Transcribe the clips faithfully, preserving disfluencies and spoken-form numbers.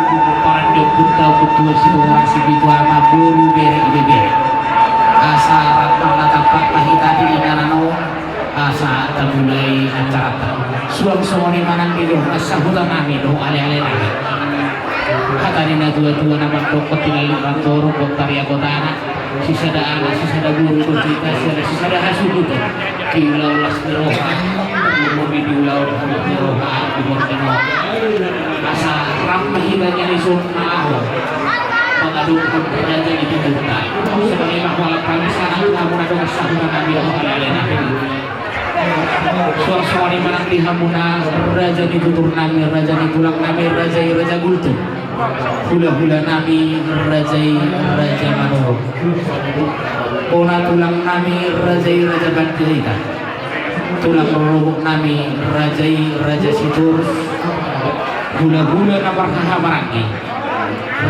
Pomparan ni ompunta, ompuntua Situmorang Sipitu Ama, boru, bere, ibebere. Asa rap ma na tampak ma hita di inganan on, asa tamulai acaranta. Suang songon i ma nang di dohonon sahuta nami dohot aleale nami. Hata ni natuatua na mandok, tinallik rantoru, bontari agotana. Sisada anak, sisada boru, dohot hita, sisada, sisada hasuhuton. Di ulaon las ni roha, di ulaon hamu ni roha, di ulaon ni roha. Asa rap ma hita nian dison na laho mangadophon raja ni tuturna. Songon i ma holan pamisahan tu hamu na dongan sahuta nami dohot aleale nami. Suang songon i ma nang di hamuna raja ni tutur nami, raja ni tulang nami, raja i Raja Gultom. Hulahula nami, raja i Raja Manurung. Bona tulang nami, raja i Raja Panjaitan. Tulang rorobot nami, raja i Raja Sitorus. Hulahula na marhahamaranggi,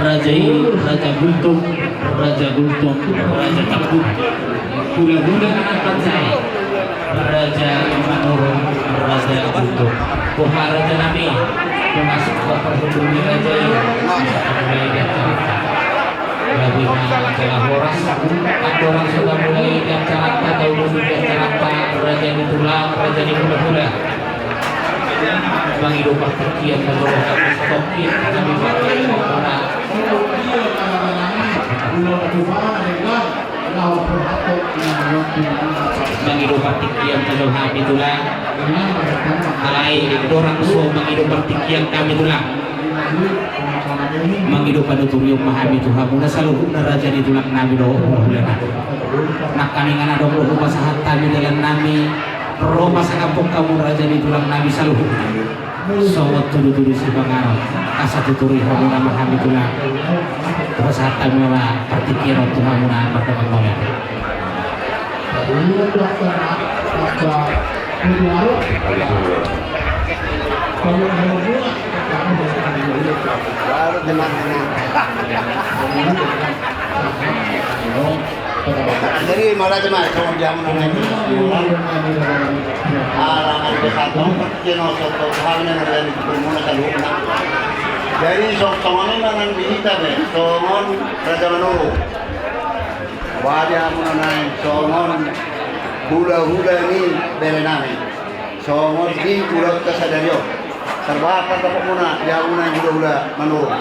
raja i Raja Gultom, Raja Gultom, Raja Tambun. Hulahula na marpanjai, Raja Manurung, Raja Gultom. Boha raja nami, termasuk parhundul ni raja i. Mulai di acara. Gabe ma jala horas. Andorang so tamulai di acaranta, taulahon di acaranta, raja ni tulang, raja ni hulahula. Mangido partingkian, mangido partingkian, kami mangido partingkian. Mangido partingkian ma jo hami tulang. Alai andorang so mangido partingkian hami tulang, mangido panuturion ma hami tu hamuna saluhutna raja ni tulang nami dohot hulahula nami. Nangkaningan adong do hupasahat hami dalan nami, ro pasahathon hamu raja ni tulang nami saluhutna. Songon tudutudu sipanganon, asa tuturi hamuna ma hami tulang. Pasahat hami ma partingkian on tu hamuna mardongan mauliate. Jadi, mauliate ma, songon dia muna nai. Ala nai behato, keno soto, hal nai nai nai nai. Jadi, so-, songon i ma nang di hita be, songon Raja Manurung. Ba dia muna nai, songon hulahula ni bere nami. Songon di ulaonta sadari on. Tarbahat ma dapot muna, di hamuna hulahula Manurung.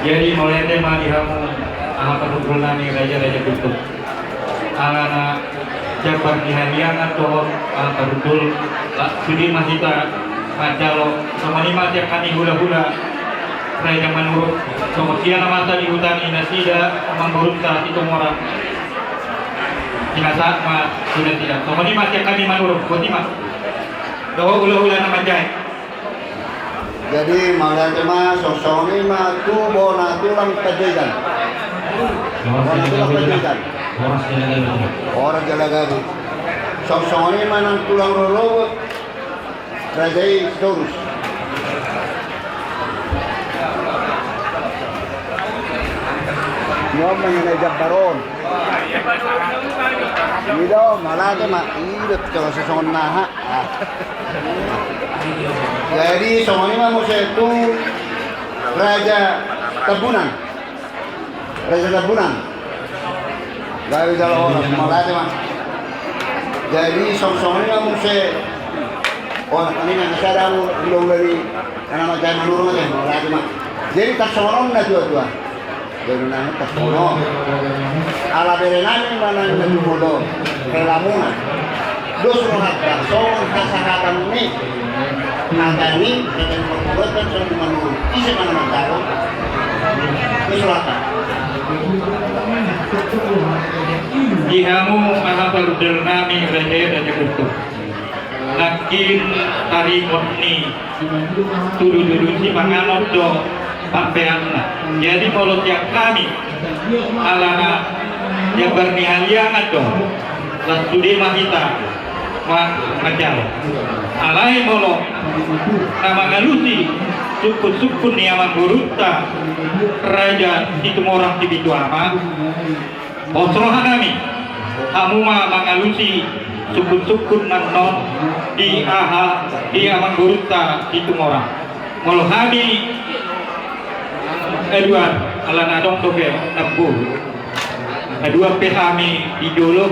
Jadi, mauliate ma di hamu, aha, parhundul nami raja, Raja Gultom. Alana jambar ni haliangan dohot, ah, parhundul, ah, sude ma hita manjalo, songon i ma sian hami hulahula Raja Manurung, songon sian amanta di huta ni nasida, amangborunta Situmorang. Sinasahat ma tu nasida. Songon i ma sian hami Manurung, boti ma. Dohot hulahula na manjae. Jadi, mauliate ma, songon i ma tu bona tulang Panjaitan. Bona tulang Panjaitan. Horas jala gabe. Songon i ma nang tulang rorobot raja i Sitorus. Nyo mengenai jambar on. Ido, mauliate ma, ido, kalau sesongon naha. Ah. Jadi, songon i ma muse tu Raja Tambunan. Raja Tambunan. Gabe jala horas, mauliate ma. Jadi, song-, songon i ma muse. Oh, nangkaningan na sada mu, ulang dari, karena macam menurun aja, mauliate ma. Jadi, tarsongon on na tua-tua. Jadi, nang tarsongon on. Ala bere nami ma nang na jumolo. Hela muna. Dos rohanta, songon hasahatan ni. Hata ni, hata ni parpuluatan, songon manurun. Ise ma na manjalo. Dos rohanta. Di hamu, aha, parhundul nami, raja, raja Gultom. Nangkin taringot ni tudutudu sipanganon do pampeanna. Jadi molo sian hami, alana jambar ni haliangan do, las sude ma hita ma-, manjalo. Alai molo na mangalusi sungkunsungkun ni amangborunta Raja Situmorang Sipitu Ama, pos roha nami, hamu ma mangalusi Sungkun-sungkun annon di aha, di amangborunta Situmorang. Molo hami, Edward, alana adong dope namboru. Edward pe hami di jolo,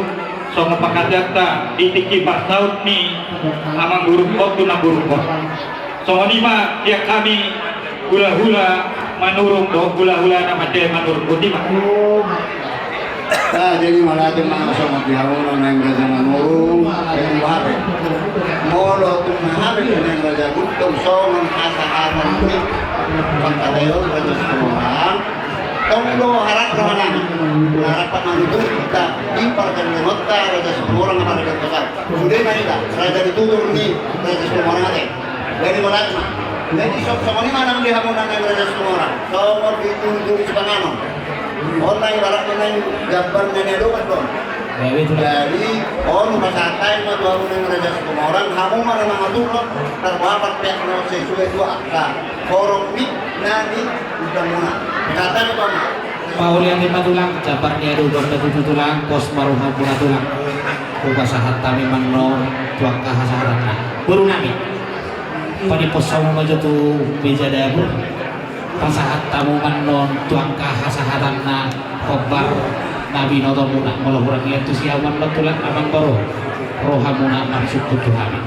songon pangkataianta di tingki parsaut ni amangborungkon tu namborungkon. Songon i ma sian hami hulahula Manurung dohot hulahula na mate Manurung, boti ma. Jadi mauliate ma songon di hamu na naeng raja Manurung, jadi hape. Molo tung na hape naeng raja Gultom songon hasahatan ni pangkataion raja Situmorang. Tong do harap roha nami. Harap manurung hita di pargellenganta raja Situmorang apa raja Situmorang. Sude ma hita raja ni tutur ni raja Situmorang ate. Jadi mauliate ma. Jadi songon i ma nang di hamu na naeng raja Situmorang. Songon di tutur ni sipanganon. On nang ibaratna nang gambar na niadopan do on. Jadi on hupasahat hami ma tu hamu naeng raja Situmorang, hamu ma na mangaturhon, tarboapat peak na sesuai tu angka horong ni na niundangmuna. Hata ni pama. Mauliate ma tulang, jambar niadopan do tutu tulang, pos ma rohamuna tulang. Hupasahat hami ma annon tu angka hasahatanna. Boru nami. Padiposhon hamu ma jo tu meja dapur. Pasahat hamu ma annon tu angka hasahatanna hombar na binotomuna. Molo hurang i antusias ma annon tulang amangboru, rohamuna marsungkun tu hami.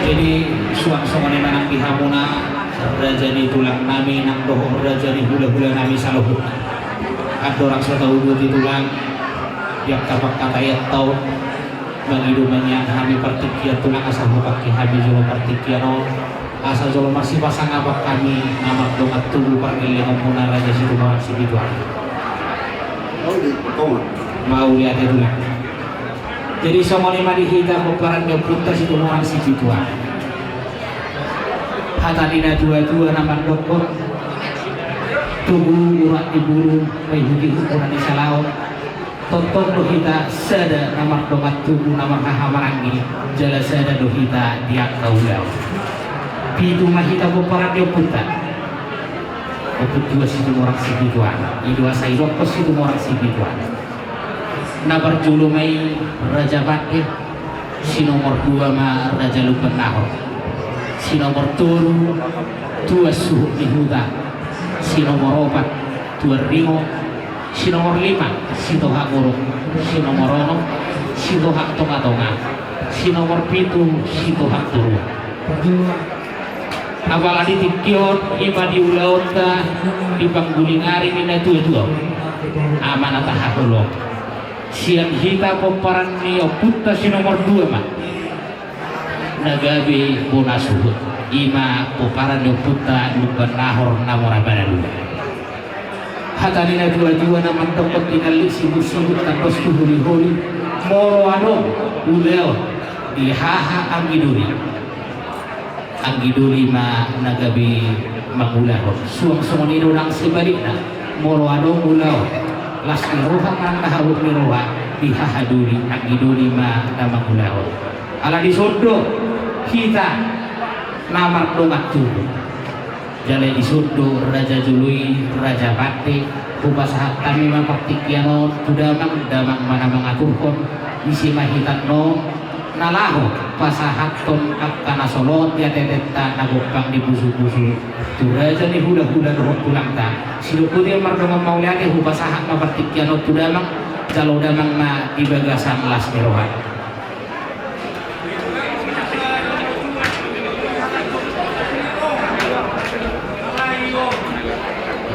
Jadi suang songon i ma nang di hamuna raja ni tulang nami nang dohot raja ni hulahula nami saluhutna. Andorang so tauboti tulang di angka pangkataianta on, mangido ma nian hami partingkian tulang asa hupangke hami jolo partingkian on. Asa jolo marsipasangapan hami na mardongan tubu pargellengonmuna raja Situmorang Sipitu Ama. Mauliate tulang. Jadi songon i ma di hita pomparan ni ompunta Situmorang Sipitu Ama. Hata ni na tuatua na mandokkon, tubu urat ni bulu, paihutihut urat ni salaon. Tongtong do hita sada na mardongan tubu na marhahamaranggi, jala sada do hita di angka ulaon. Pitu ma hita pomparan ni ompunta. Ompung tua Situmorang Sipitu Ama. I do asa idokkon Situmorang Sipitu Ama. Na parjolo ma i Raja Pande. Si nomor dua ma Raja Lumban Nahor. Si nomor tolu Tuan Suhut ni Huta. Si nomor opat Tuan Ringo. Si nomor lima Sitohang Uruk. Si nomor onom Sitohang Tongatonga. Si nomor pitu Sitohang Toruan. Apala di tingki on i ma di ulaonta di pangguling ari ni na tuatua, ama na tahaholongi. Sian hita pomparan ni ompunta si nomor dua ma na gabe bona suhut, i ma pomparan ni ompunta Lumban Nahor na mora manalua. Hata ni na tuatua na mandokkon tinallik sibutbut tandos tu holiholi, molo adong ulaon di haha anggidoli. Anggidoli ma na gabe mangulahon. Suang songon i do nang sebalikna. Molo adong ulaon las ni roha manang na habot ni roha di haha doli, anggidoli ma na mangulahon. Ala dison do hita na mardongan tubu. Jala dison do raja jolo i, Raja Pande, hupasahat hami ma partingkian on tu damang, damang ma na mangaturhon, ise ma hita annon na laho pasahathon angka na soloan di ateatenta na gompang di pusupusu tu raja ni hulahula dohot tulangta. Sidok boti mardongan mauliate hupasahat ma partingkian on tu damang, jalo damang ma di bagasan las ni roha.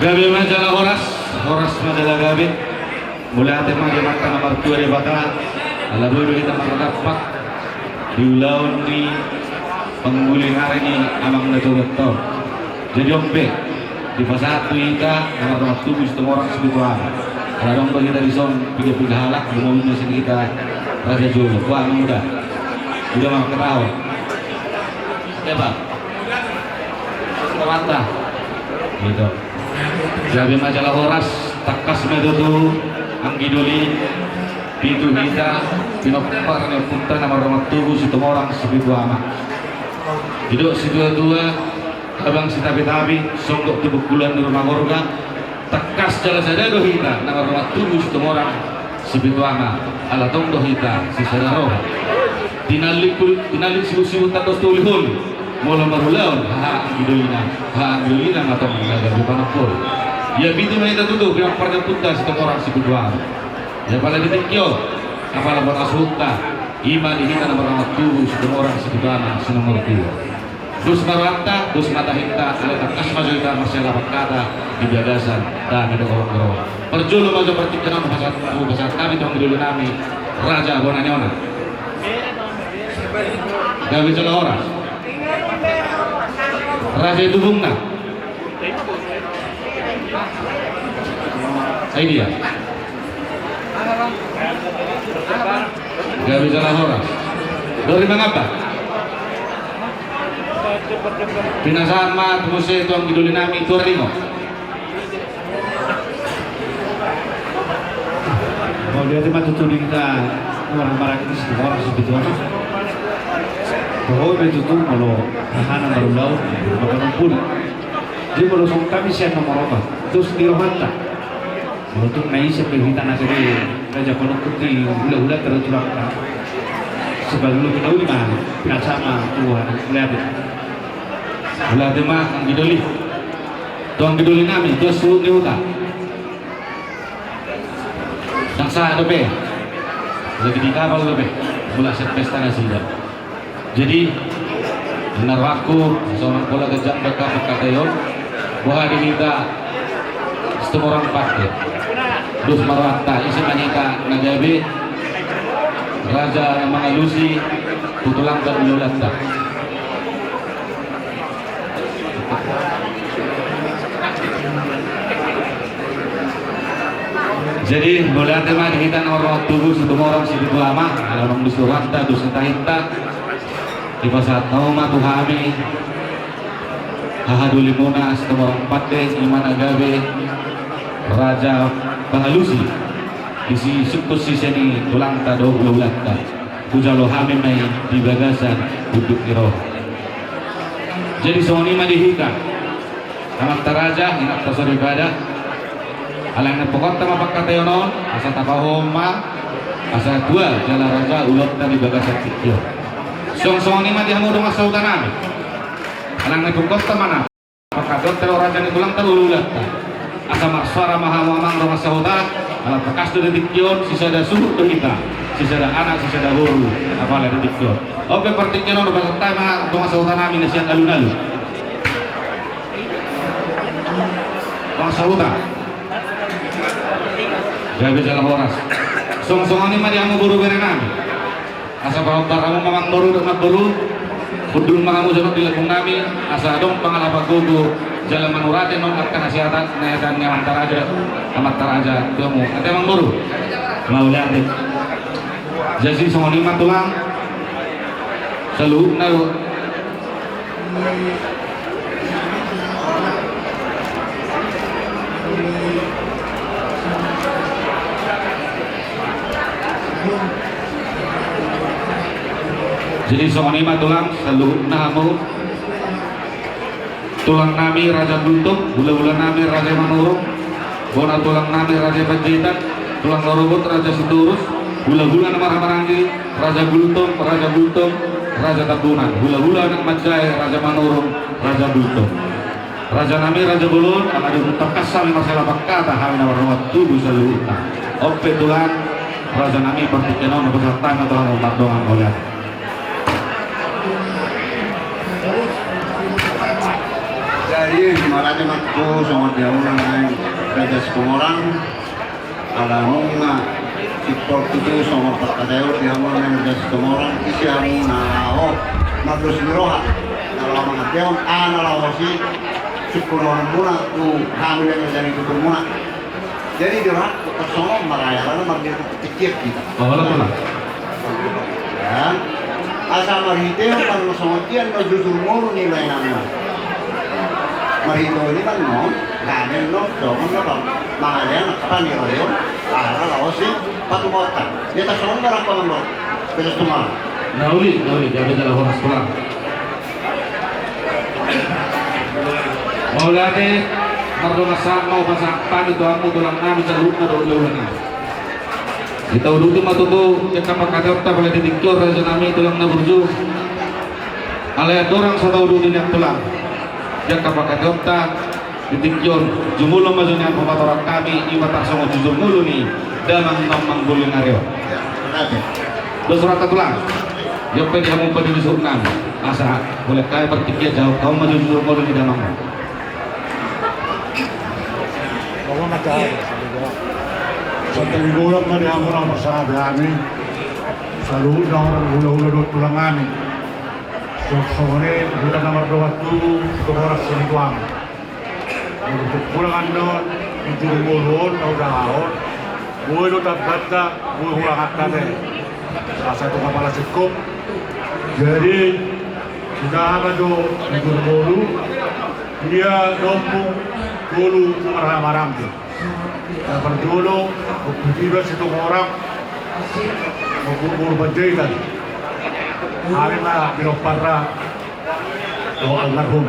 Gabe ma jala horas, horas ma jala gabe. Mauliate ma di Amanta na martua Debata, ala boi do hita mardampak di ulaon ni pangguling ari ni amang na tuatua on. Jadi on pe, dipasahat tu hita na mardongan tubu Situmorang Sipitu Ama. Ala adong do hita dison piga-piga halak, dumoduma sian hita raja jolo. Bah, amang uda, uda ma mangkatahon. Oke, Bang. Amanta. Gitu. Gabe ma jala horas, tangkas ma tutu anggidoli, pitu hita pinompar ni ompunta na mardongan tubu Situmorang Sipitu Ama. Didok situatua, abang sitapitapi, songgop tu bungkulan ni ruma gorga, tangkas jala sada do hita na mardongan tubu Situmorang Sipitu ama, ala tong do hita sisada roha. Tinallik, tinallik sibuk-sibuk tandos tu uli-uli. Molo marulaon haha anggidolina, haha anggidolina ma tong na gabe panampul. Ia pitu ma hita tutu, pinompar ni ompunta Situmorang Sipitu Ama. Ia pala di tingki on, apala bona suhutta, ima di hita na marhaha tubu Situmorang Sipitu Ama, si nomor dua. Dos ma rohanta, dos ma tahinta, alai tangkas ma jo hita marsialapan hata di bagasan dame dohot holong ni roha. Parjolo ma jo partingkian on hupasahat, hupasahat hami tu anggidoli nami, raja bona ni ona. Gabe jala horas. Raja Itubungna. Ai dia. Gabe jala horas. Dori mangamba. Pinasahat ma tu muse tu anggidoli nami tu ari on. Mauliate ma tutu di hita, marhaha maranggi Situmorang Sipitu Ama. Toho be tutu molo haha na marulaon, molo panampul. Jadi molo songon hami sian nomor opat, dos di rohanta. Molo tung na ise pe hita na gabe raja panungkun di hula-hula, tarutama hita. Sebagai hula-hula ma, pinasahat ma tu hami, mauliate. Mauliate ma anggidoli. Tu anggidoli nami, tu suhut ni huta. Ndang sahat dope. Lagi di kapal dope. Mulak sian pesta nasida. Jadi, ninna rohangku, songon pola ganjang angka pangkataion, boha di hita Situmorang Pande. Dos ma rohanta, ise ma hita na gabe raja na mangalusi tu tulang dohot hula-hulanta. Jadi, mauliate ma di hita na marhaha tubu Situmorang Sipitu Ama, ala naung dos rohanta, dos tahinta. Dipasahat hamu ma tu hami haha dolimuna Situmorang Pande, ima na gabe raja pangalusi di si sungkun sise ni tulangta dohot hula-hulanta. Hujalo hami ma i di bagasan unduk ni roha. Jadi songon i ma di hita, amanta raja, inanta soripada. Alai na pokokna ma pangkataion on, asa tapahohom ma, asa tua jala raja ulaonta di bagasan tingki on. Songon i ma di hamu dongan sahuta nami. Alai na pokokna ma na pangkataion, raja ni tulangta dohot hula-hulanta. Asa marsuara ma hamu amang dongan sahuta, ala tangkas do di tingki on, sisada suhut do hita, sisada anak, sisada boru, apala di tingki on. On pe partingkian on, hupasahat ma dongan sahuta nami na sian alun-alun. Dongan sahuta. Gabe jala horas. Songon-songon i ma di hamu boru bere nami. Asa pahombar hamu ma amangboru dohot namboru, hundul ma hamu jonok di lambung nami, asa adong pangalapan gogo jala manurate non angka nasihatan, nasihatan ni amanta raja, amanta raja tu hamu. Ate amangboru. Mauliate. Jadi songon i ma tulang. Saluhutna do. Jadi songon i ma tulang, saluhutna hamu. Tulang nami Raja Gultom, hula-hula nami Raja Manurung, bona tulang nami Raja Panjaitan, tulang rorobot Raja Sitorus, hula-hula na marhaha maranggi Raja Gultom, Raja Gultom, Raja Tambunan, hula-hula anak manjae Raja Manurung, Raja Gultom. Raja nami Raja Bolon, ala dung tangkas hami marsialapan hata, hami na marhaha tubu saluhutna. On pe tulang, raja nami, partingkian on hupasahat hami tu hamu mardongan mauliate. Jadi, mauliate ma tutu songon di hamuna naeng Raja Situmorang. Ala nunga simpul tutu songon pangkataion di hamuna naeng Raja Situmorang, ise hamu na laho mardos ni roha, na laho mangantusi, aha na laho sisungkunonmuna tu hami naeng raja ni tuturmuna. Jadi di rohangku tarsongon ma ra, alana marnida tingki hita. Olo, olo. Asa marhitehon ma songon dia na jujur ngolu ni laenanmuna. Marhitehon i ma annon, gabe annon songon na mangalean angka pangiroion, ala laho sipatupaonta. Ia tarsongon ma ra, amangboru. Beda tu ma. Na uli, na uli, gabe jala horas tulang. Mauliate, mardongan sahat ma hupasahat hami tu hamu tulang nami saluhutna dohot hula-hula nami. Hita uduti ma tutu angka pangkataionta pala di tingki on, raja nami, tulang na burju. Alai andorang so tauduti nian, tulang, di angka pangkataionta di tingki on, jumolo ma jo nian patorang hami, i ma tarsongon jujur ngolu ni damang na manggoling ari on. Dos rohanta, tulang. Ia pe di hamu pe di suhut nami, asa boleh kai partingkian, jawab hamu ma jo jujur ngolu ni damang. Santabi godang ma di hamu na marsangapi hami, saluhutna horong hulahula dohot tulang nami. Songon i, huta na mardongan tubu, Situmorang Sianituan. Molo tung pulang annon, di juru ngolu on, na hujahahon, boi do tambanta, boi huranganta te. Asa tu kapala singkop. Jadi, hujaha ma jo di juru ngolu, ia dompu tolu marhahamaranggi. Na parjolo, Ompu Tiba Situmorang, Ompu boru Panjaitan. Hami ma pinomparna, o, almarhum.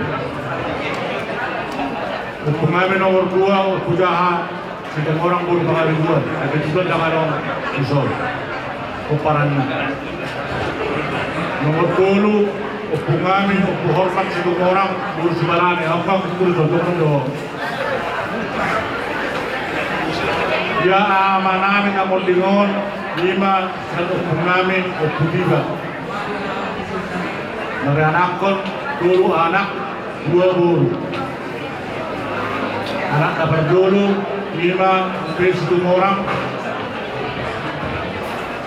Ompu nami nomor dua, Ompu Jaha Situmorang boru Pangaribuan, kebetulan ndang adong dison pomparanna. Nomor tolu, Ompu nami, Ompu Hormat Situmorang boru Sibarani, angka kumpul contohna do. Ia ama nami na monding on, i ma sian ompu nami, Ompu Tiba. Mari anakkon, tolu anak, dua boru. Anak na parjolo, i ma P. Situmorang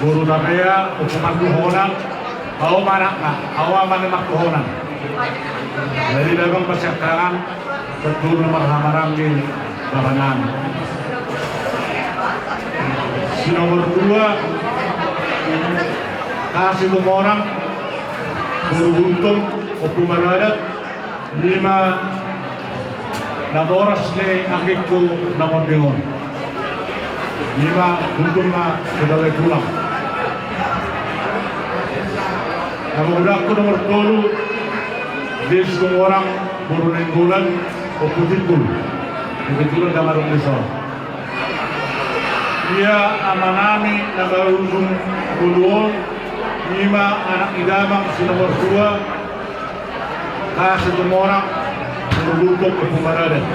boru Tapea, Ompu Panduhonan, ahu ma anakna, ahu ma ni Manduhonan. Jadi, damang pasiangkangan, Betul, nomor hamaranggi, bapanan. Si nomor dua, K. Situmorang boru Gultom, Ompu Maradat, i ma natoras ni anggingku na monding on. I ma Gultom na sebagai tulang. Nang hudangku nomor tolu, Desi Situmorang boru Nainggolan, Ompu Timbul. Kebetulan ndang adong dison. Ia ama nami na marujung ngolu on, i ma anak ni damang si nomor dua, K. Situmorang boru Gultom, Ompu Maradat.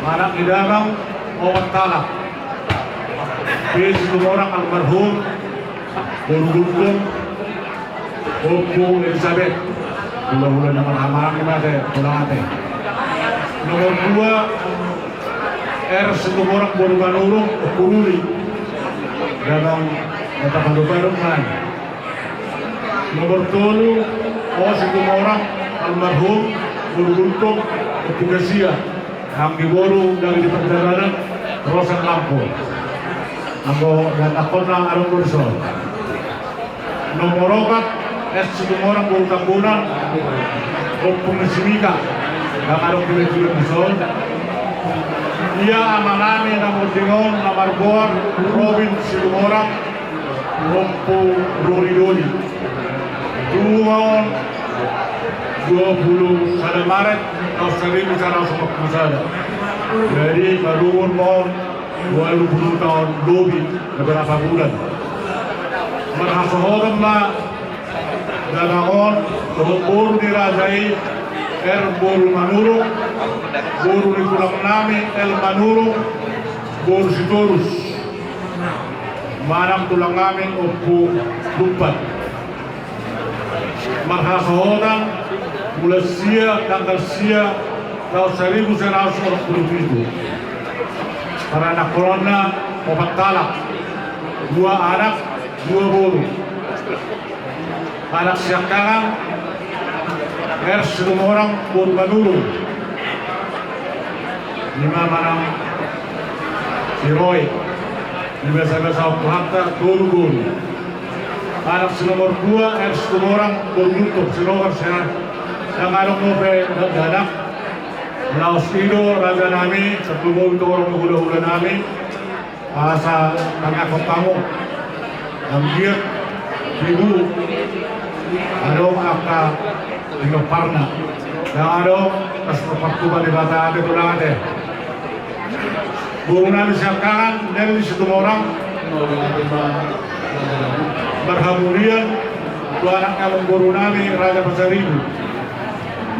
Anak ni damang opat halak. P. Situmorang almarhum, boru Gultom, Ompu Elisabet. Hulahula na marhamaranggi ma ate, tulang ate. Nomor dua, R. Situmorang boru Manurung, Ompu Ruli. Damang na tapadop-adop ma i. Nomor tolu, O. Situmorang almarhum, boru Gultom, Ompu Gasia. Anggi boru, dang di pardalanan, rosak lampu. Anggo na tangkonna adong do dison. Nomor opat, S. Situmorang boru Tambunan, Ompu ni si Mika. Ndang adong kebetulan dison. Ia ama nami na monding on na margoar Robin Situmorang, Ompu Roni Doni. Tubu ma on dua pulu sada Maret taon saribu sada ratus opat pulu sada. Jadi, marumur ma on dua pulu taon lobi, beberapa bulan. Marhasohotan ma damang on dohot boru ni raja i, R. boru Manurung, boru ni tulang nami, L. Manurung, boru Sitorus. Manang tulang nami Ompu Lumpan. Marhasohotan, bulan sia, tanggal sia, taon saribu sada ratus opat pulu pitu. Paranakkononna opat halak, dua anak, dua boru. Anak siangkangan, R. Situmorang boru Manurung. I ma manang si Roy. Di basa-basa on Tuhanta, tolu boru. Anak si nomor dua, R. Situmorang boru Gultom, si Roy, si Roy. Ndang adong dope dakdanak. Laos i do raja nami, sahat tu boru, tu horong, tu hulahula nami. Asa tangiangkon hamu. Anggiat tibu adong angka pinomparna. Ndang adong, asa partupa Debata ate, tulang ate. Boru nami siangkangan, Nelly Situmorang, Marhamulian tu anak ni amangboru nami Raja Pasaribu,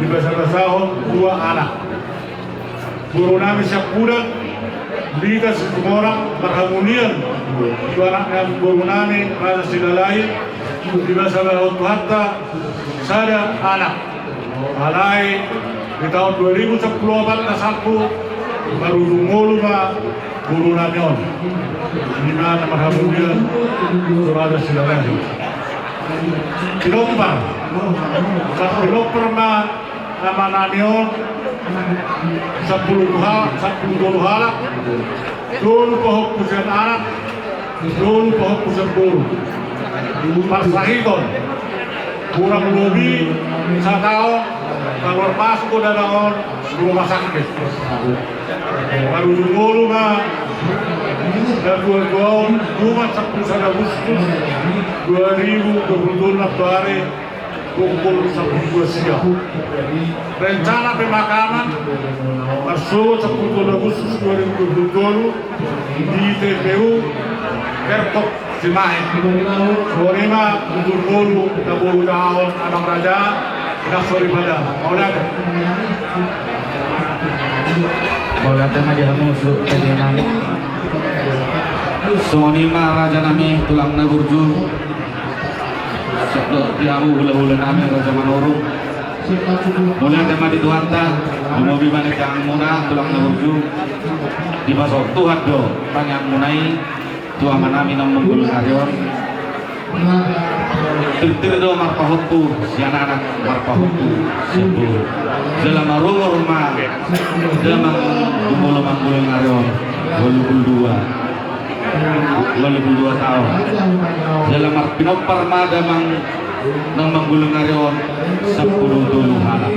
dibasabasahon dua anak. Boru nami Siampudan, Lita Situmorang, marhamulian tu anak ni amangboru nami Raja Silalahi, dibasabasahon Tuhanta sada anak. Alai di taon dua ribu sampulu opat na salpu, marujung ngolu ma boru nami on. Ima na marhamulian tu Raja Silalahi. Pinompar. Pinompar ma ama nami on sampulu tolu halak, sampulu tolu halak, tolu pahompu sian anak, tolu pahompu sian boru. Parsahiton kurang lobi sataon, kaluar masuk dana on rumah sakit. Marujung ngolu ma natuatua on Jumat sampulu sada Agustus dua ribu dua pulu tolu, nantoari pukul sampulu dua siang. Rencana pemakaman marsogot sampulu tolu Agustus dua ribu dua pulu tolu di T P U Perkop Simahe. Songon i ma tutur ngolu na boru taon, amang raja, na soripada. Mauliate. Mauliate ma di hamu suhut raja nami. Songon i ma raja nami tulang na burju. Suhut di hamu hulahula nami Raja Manurung. Mauliate ma di Tuhanta, lumobi ma di tangiangmuna tulang na burju. Dipasahat Tuhan do tangiangmuna i tu ama nami naung manggulung ari on. Tirtir do marpahompu sian anak, marpahompu sian boru. Jala marumur ma damang jumolo manggulung ari on ualu pulu dua. Ualu pulu dua taon. Jala marpinompar ma damang naung manggulung ari on sampulu tolu halak.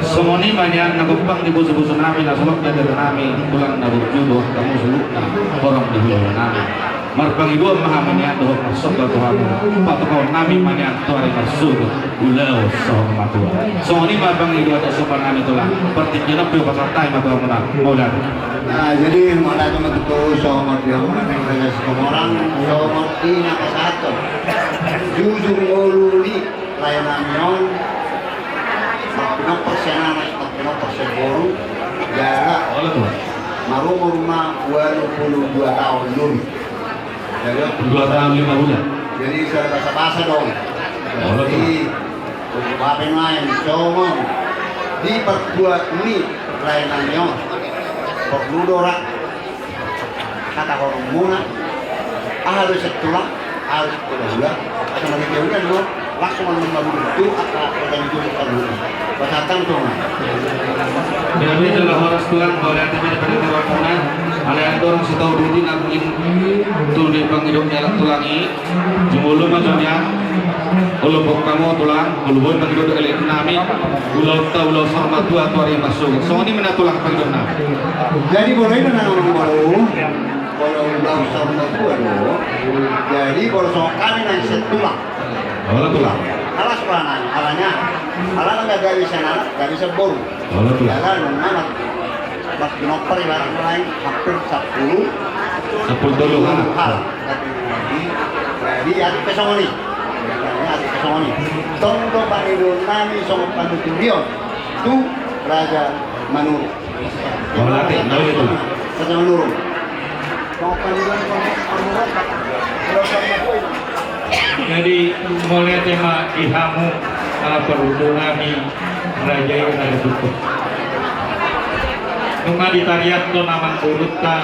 Songon i ma nian na gompang di bosoboso nami, na solot di hata nami, tulang na burju dohot hamu suhutna horong ni hulahula nami. Marpangidoan ma hami nian dohot marsomba tu hamu, patupaon nami ma nian tu ari marsogot, ulaon saur matua. Songon i ma pangidoan dohot somba nami tulang, partingkian on pe hupasahat hami ma tu hamuna. Mauliate. Nah, jadi mauliate ma tutu songon di hamuna nang Raja Situmorang, songon i na pasahathon. Jujur ngolu ni lae nami on, marpinompar sian anak, marpinompar sian boru, jala marumur ma ualu pulu dua taon lobi. Jadi, dua taon lima bulan. Jadi sada basabasa do on. Jadi, bape nuaeng songon di partua ni lae nami on. Porlu do ra hata horong muna. Aha do sian tulang, aha do sian hulahula. Asa marhite on do langsung ma marhite tu angka organizasi parhula. Pasahat hami tu ma. Jadi jala horas tulang, mauliate ma di panitia parhula. Alai adong sitahu dudi nangkin tu di pangidoan ni halak tulang i. Jumolo ma jo nian. Olo pok hamu tulang, olo boi pangidoan do elek nami. Ulaonta ulaon saur matua tu ari marsogot. Songon i ma nian tulang pangidoan nami. Jadi molo i na nang olo. Olo ulaon saur matua do. Jadi molo songon hami nang sian tulang. Olo tulang. Alas panan, alana. Alana nunga gabe sian anak, gabe sian boru. Olo tulang. Jala nunga marpinompar ibarat mulai hampir sampulu. Sampulu tolu halak. Jadi, jadi atik pe songon i. Jadi atik pe songon i. Tong do pangidoan nami songon panuturion tu Raja Manurung. Mauliate, mauliate. Raja Manurung. Jadi, mauliate ma di hamu, ala parhula nami, raja i, raja tutu. Nunga ditariathon amangborunta,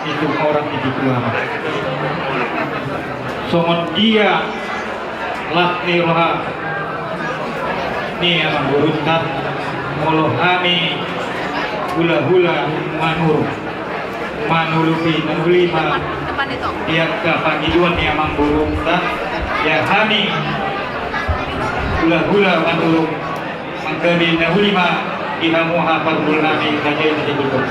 Situmorang Situmorang. Songon dia las ni roha ni amangborunta, molo hami hulahula Manurung, manulupi na uli ma di angka pangidoan ni amangborunta, ia hami hulahula Manurung, manggabe na uli ma di hamu, ala parhula nami, raja i na di gultom.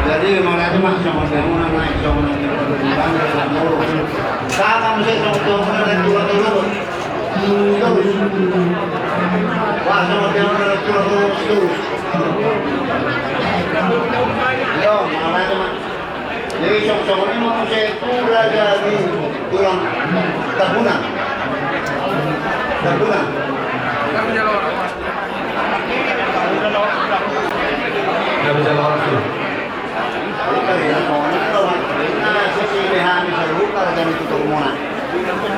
Jadi, mauliate ma, songon dia muna naik, songon dia muna. Sama mesti songon dia muna, naik dua dulu. Terus. Wah, songon dia muna, naik dua dulu, terus. Jadi, song-songon i ma muse tu raja ni tulang Tambunan. Tambunan. Nggak bisa lewat tuh.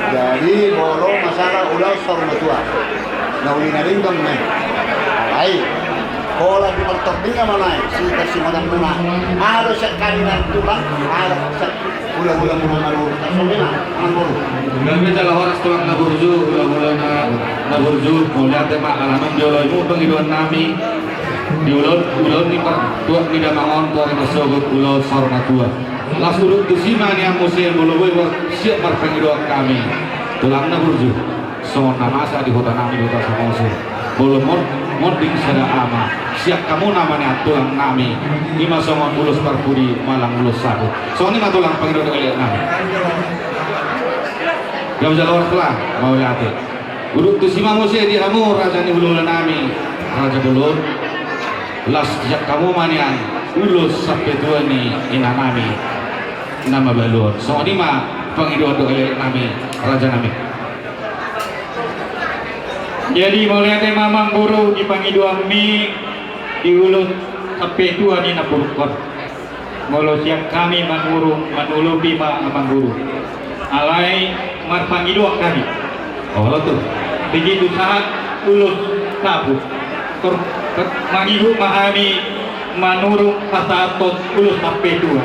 Jadi, molo masalah ulaon saur matua, na uli na denggan ma i. Alai holan di martording ma na i, sitar simagan muna. Aha do sian hami na tulang, aha do sian hulahula muna na burju, songon i ma, amangboru. Gabe jala horas tulang na burju, hulahula na, na burju, mauliate ma ala naung dioloi hamu pangidoan nami. Di ulaon, ulaon ni martua ni damang on, tu ari marsogot ulaon saur matua. Laos hudok tusi ma nian muse, molo boi, siap marpangidoan hami. Tulang na burju, songon na masa di huta nami, di huta Samosir. Molo mon-, monding sada ama, sian hamuna ma nian tulang nami. I ma songon ulos parpudi manang ulos saput. Songon i ma tulang pangidoan ni elek nami. Gabe jala horas tulang, mauliate. Hudok tusi ma muse di hamu raja ni hulahula nami, raja bolon. Laos sian hamu ma nian ulos sampetua ni ina nami na mabalu on. Songon i ma pangidoan dohot elek nami, raja nami. Jadi mauliate ma amangboru di pangidoanmi di ulos sampetua ni namborungkon. Molo sian hami manurung, manulupi ma amangboru. Alai marpangidoan hami. Olo tutu. Begitu sahat ulos saput, tor, tor, mangihut ma hami manurung pasahathon ulos sampetua.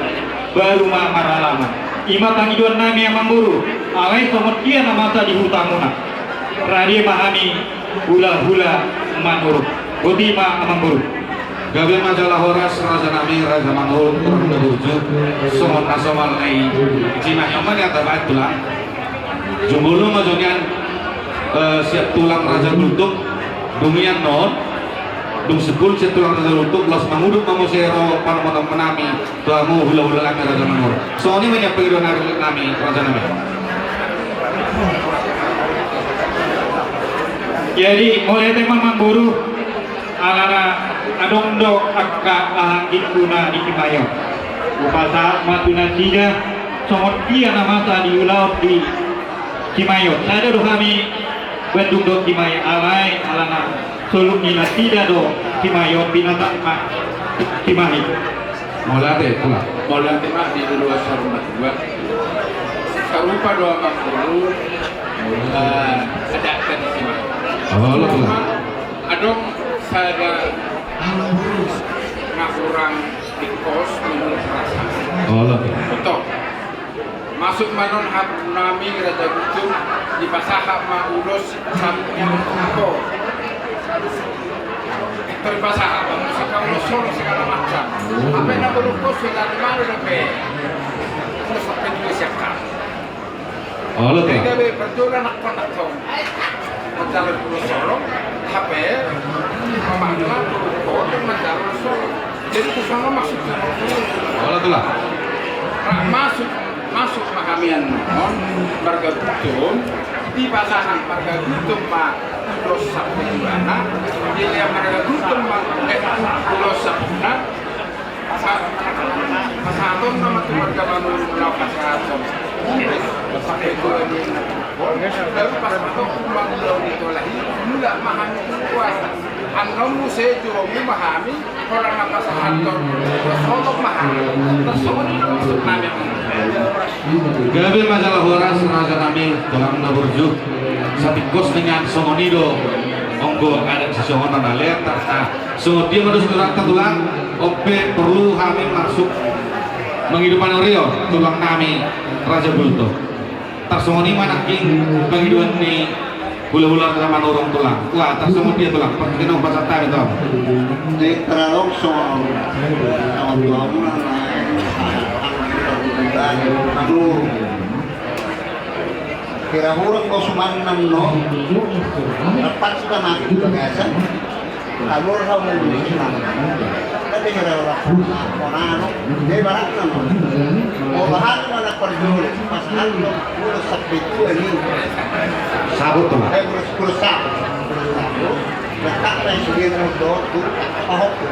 Baru ma maralaman. I ma pangidoan nami amangboru. Alai songon dia na masa di hutamuna, rade ma hami hulahula manurung. Boti ma amangboru. Gabe ma jala horas raja nami, raja manurung, tulang na burju. Songon na somal na i, cimahi on ma nian tabaen tulang. Jumolo ma jo nian, eh, sian tulang raja Gultom. Dung i annon, dung simpul sian tulang raja Gultom, laos mangudut ma muse ro panomunomu nami tu hamu hulahula nami raja manurung. Songon i ma nian pangidoan nami, raja nami. Jadi mauliate ma amangboru. Alana adong do angka ahanggingkuna di Cimahi on. Hupasahat ma tu nasida songon dia na masa di ulaon di Cimahi on. Sada do hami bandung dohot Cimahi, alai alana solup ni nasida do Cimahi on, binasak ma Cimahi. Mauliate, tulang. Mauliate ma di ulaon saur matua. Sarupa do amangboru, eh, adat di Cimahi. Olo, tulang. Adong sada na hurang di kos menurut perasaan. Olo. Betul. Masuk ma annon hamu nami raja Gultom, dipasahat ma ulos saput ni amangboru. Tor dipasahat ma muse ulos solo segala macam. Hape na boru kos sudah di mana dope ulos sampetua sian hami. Olo, tulang. Gabe parjolo na hona tong manjalo ulos solo, hape mamangna tu manjalo ulos solo. Jadi tu sana masuk. Olo, tulang. Nah, masuk, masuk ma hami annon marga Gultom, dipasahat marga Gultom ma ulos sampetuana, dilehon marga Gultom ma, eh, ulos saputna. Pasahaton nama tu marga Manurung, laho pasahaton. Pasahaton. Baru pasahaton tu Manurung, laho ditolak i, mulak ma hami tu kuasa. Annon muse tu romi ma hami, holan na pasahaton. Sotok ma hami. Sotok ma hami. Gabe ma jala horas raja nami, tulang na burju. Satingkos dengan songon i do. Anggo adat sisongon na lean, nah. Songon dia ma do suduranta tulang, on pe porlu hami masuk mangido panurion tulang nami raja Gultom. Tarsongon i ma nangkin pangidoan ni hulahula raja Manurung tulang. Wah, tarsongon dia tulang, partingkian on pasahat hami tulang. Di paralok songon, songon tulang. Aduh. Kira hurang do sumanan no. Lepas sudah mati di bagasan. Kalur kau mau di sini. Tapi kira hurang. Kona no. Jadi barang no. Mau bahan mana perjual. Pas anu. Udah sepi tu ini. Sabut tuh. Eh, kurus, kurus sabut. Kurus sabut. Letak na i sude na dohot tu pahompu.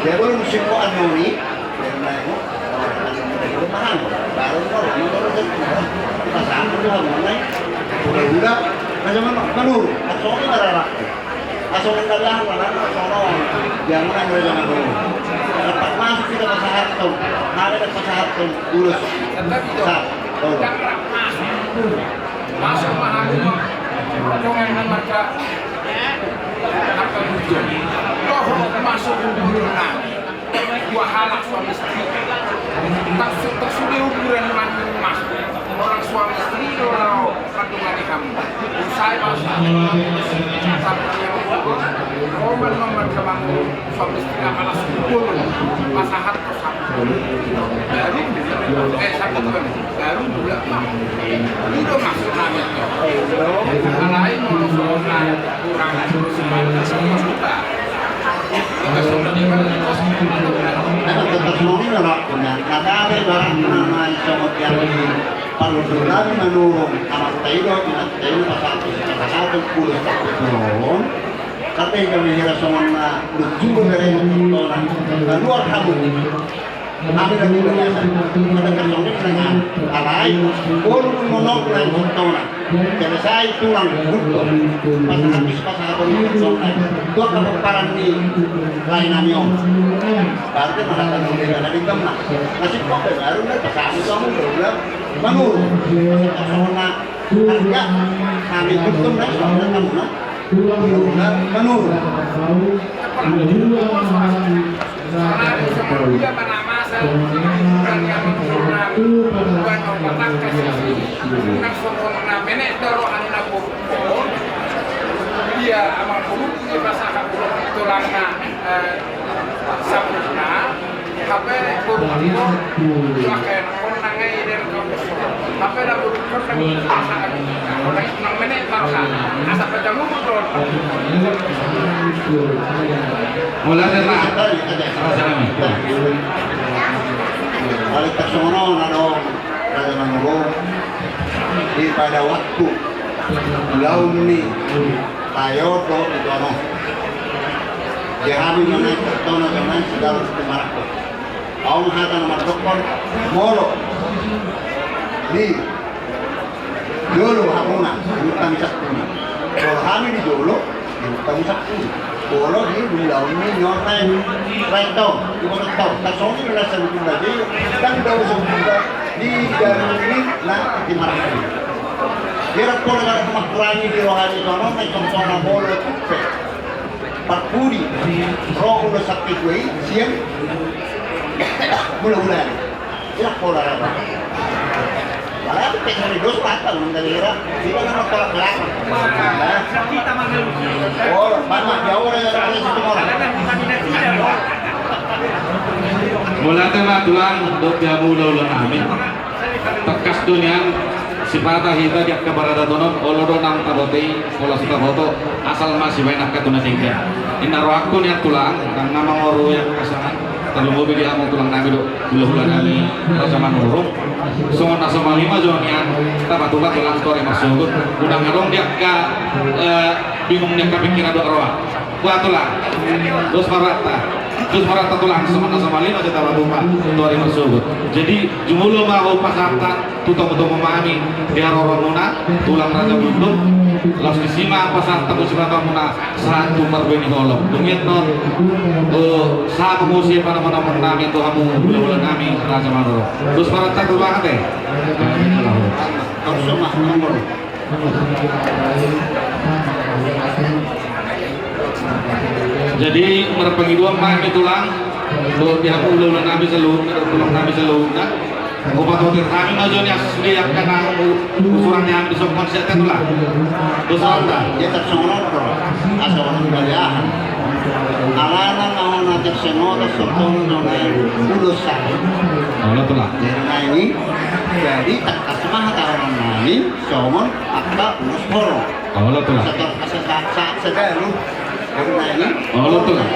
Dia boleh musim ko anoni. Dia main. Mahal. Baru ko lama baru jadi. Pas aku tu hamu nai. Udah-udah. Macam mana? Manurung. Asal ni rara. Asal ni rara. Mana asal no? Dia mana yang rara? Dapat masuk kita pasahat tu. Ada dapat pasahat tu. Urus. Satu. Masuk ma hamu, dongan marga, marga Bujong. Dohot masuk kuburan nami. Dua halak suami istri. Tong su-, tong sude kuburan nami masuk. Orang suami istri do laho mandongani hamu. Usai masuk. Sampai yang roman nomor kemangun. Suami istri na malas kumpul, pasahat tu satu. Baru, eh, satu kan. Baru bulan, Pak. Ini udah masuk nami. Alai mau soal kurang terus, Pak. Kita sudah dengar, kita sudah dengar. Nah, tetap mau ini lah, punya. Kata ada barang nama sama tiap ini. Parlu berlari menurun. Amat tayo, amat tayo, pasal itu, pasal itu, puluh, puluh. Kata i hami hira songon na lucu do bere na tona. Na luar hamu. Hami na luar biasa. Ada kasong ni na alai. Bolu monok na tona. Jadi saya tulang butuh. Pas habis pas apa ni tona. Dua kapaparan ni lain nami om. Berarti mana kan udah ada di tempat. Nasib kok baru na pas habis kamu udah manurun. Songon na Artinya, kami tuntun, kan, soalnya kamu, nah. Kamu, nah, menurun. Ia, ama puruk ni pasahat puruk tulangna, eh, sampurna. Hape puruk puruk, pakai nang nang ai dari kampus. Hape dah puruk puruk nang pasahat. Nang menek marka. Asa pajamu puruk. Mulai dari mana? Balik ke sono, nado. Raja Manurung, di pada waktu ulaon ni tayo do di tono. Di hami manai tono, manai segala setumarak. Aung hata na mardokkon, molo di jolo hamuna, di hutang sakuna. Molo hami di jolo, Tamu sakku. Polo di ulaon ni nyorna i. Raitau, di boto tau. Tasoni na sabutu lagi. Dan dau sabutu di dalam ini na di marang. Dia polo na kurangi di rohani tono na tong tona polo tupe. Parpudi. Roh ulo sakti kuei siang. Mula-mula ni. Ia pola raba. Pala tu pek hari dos patang dari ira. Kita nama tolak belakang. Oh, mana dia orang yang ada situ orang. Mauliate ma tulang, dohot hamu ulaon nami. Tangkas do nian sipata hita di angka paradaton on, olo do nang taboto i, pola sitaboto, asal ma sibaen angka tu na tingki. Inna rohangku nian tulang, nang na mangoru i pasangan. Tarlumobi di hamu tulang nami dohot hulahula nami Raja Manurung. Songon na so mami ma jo nian, tapatupa tulang tu ari marsogot. Unang adong di angka, eh, bingung di angka pingkiran dohot roha. Bah tulang. Dos ma rohanta. Dos ma rohanta tulang, songon na so mami ma jo tapatupa tu ari marsogot. Jadi jumolo ma ho pasahathon tu tomutomu nami di haroromuna, tulang Raja Gundul, laos disi ma pasahat tu sipatamuna sahat tu parbue ni holong. Dung i annon, eh, sahat muse panamonamon nami tu hamu hulahula nami Raja Manurung. Dos ma rohanta tulang ate. Jadi marpangidoan ma hami tulang, dohot di hamu hulahula nami saluhutna, tulang nami saluhutna. Opat otir hami ma jo nian sude angka na usuran ni hami di sombong siat tulang. Dos ma rohanta. Ia tarsongon on do. Asa orang baliahan. Alana na hona tirsengotan songon na ulos sa. Olo tulang. Jadi na ini, jadi tangkas ma hata orang nami songon angka ulos holong. Olo tulang. Asa tor-, asa sa-, sa-, sadalu. Jadi na ini. Olo tulang.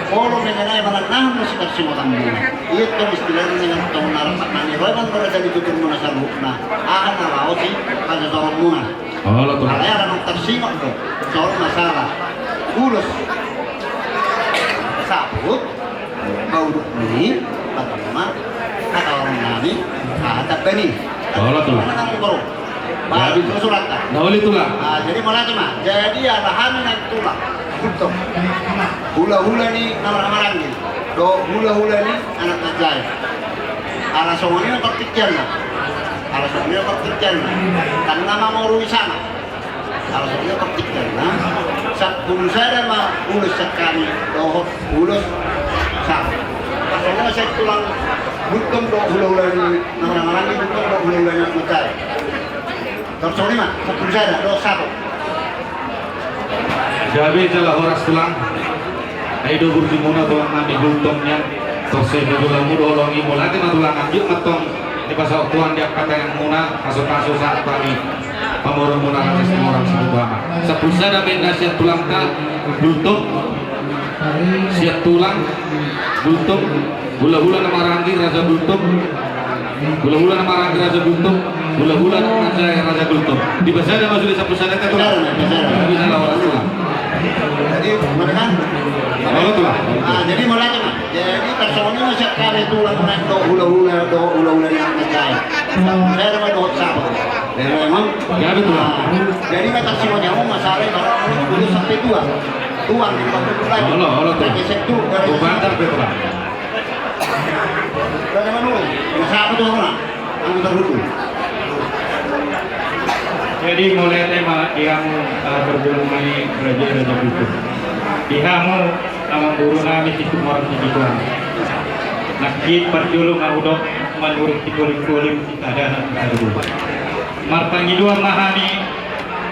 Olo mengenai mananahon na sitarsingotan muna. Ia tong istilahna dengan tong narap nani roy nang roda di tutur muna saluhutna. Aha na laos i hajajaron muna. Olo, Tulang. Alai ala nunga tarsingot do, songon masalah ulos saput, bauduk ni, patama, hata orang nami, hata bani. Olo, Tulang. Mana nang baru? Baru. Jadi, surat, Tulang. Na uli, Tulang. Ah, jadi mauliate ma. Jadi ala hami nang Tulang. Betul. Hulahula ni na marhahamaranggi. Dohot hulahula ni anak na jae. Ala songon i ma partingkianna. Ala songon i ma partingkianna. Kan na mamorui sama. Ala songon i ma partingkianna. Sampulu sada ma ulos sian hami dohot ulos saput. Ala songon i ma sian Tulang Gultom dohot hulahula ni na marhahamaranggi, Gultom dohot hulahula ni anak na jae. Tor songon i ma, sampulu sada, dohot saput. Gabe jala horas, Tulang. Ai do burjumuna, Tulang nami Gultom nian. Tor sai do jolomu do holongmu, mauliate ma, Tulang. Anggiat ma antong dipasaut Tuhan di angka tanganmuna, pasu-pasu sahat hami pamoruonmuna, Raja Situmorang Situbama. Sampulu sada ma inna sian Tulangta Gultom. Sian Tulang Gultom. Hulahula na marhahamaranggi Raja Gultom. Hulahula na marhahamaranggi Raja Gultom. Hulahula na jae Raja Gultom. Dipasada ma sude sampulu sada, Tulang. Dipasada, dipasada. Gabe jala horas, Tulang. Jadi, mana kan? Olo, Tulang. Ah, jadi mauliate ma. Jadi, tarsongon i ma sian hami Tulang, dohot hulahula, dohot hulahula ni anak na jae. Sampulu sada ma dohot saput. Gabe, Tulang. Ah, jadi, ma tarsingot ni hamu masalah i, ulos saput, Tulang. Tulang, di batu Tulang. Olo, olo, Tulang. Jadi, sektu, dari Tulang. Jadi mauliate ma di hamu, eh, parjolo nami raja, Raja Gultom. Di hamu amangboru nami Situmorang Situbama. Nangkin parjolo ma hudok manurung sipolim-polim, sisada anak sisada boru. Marpangidoan ma hami,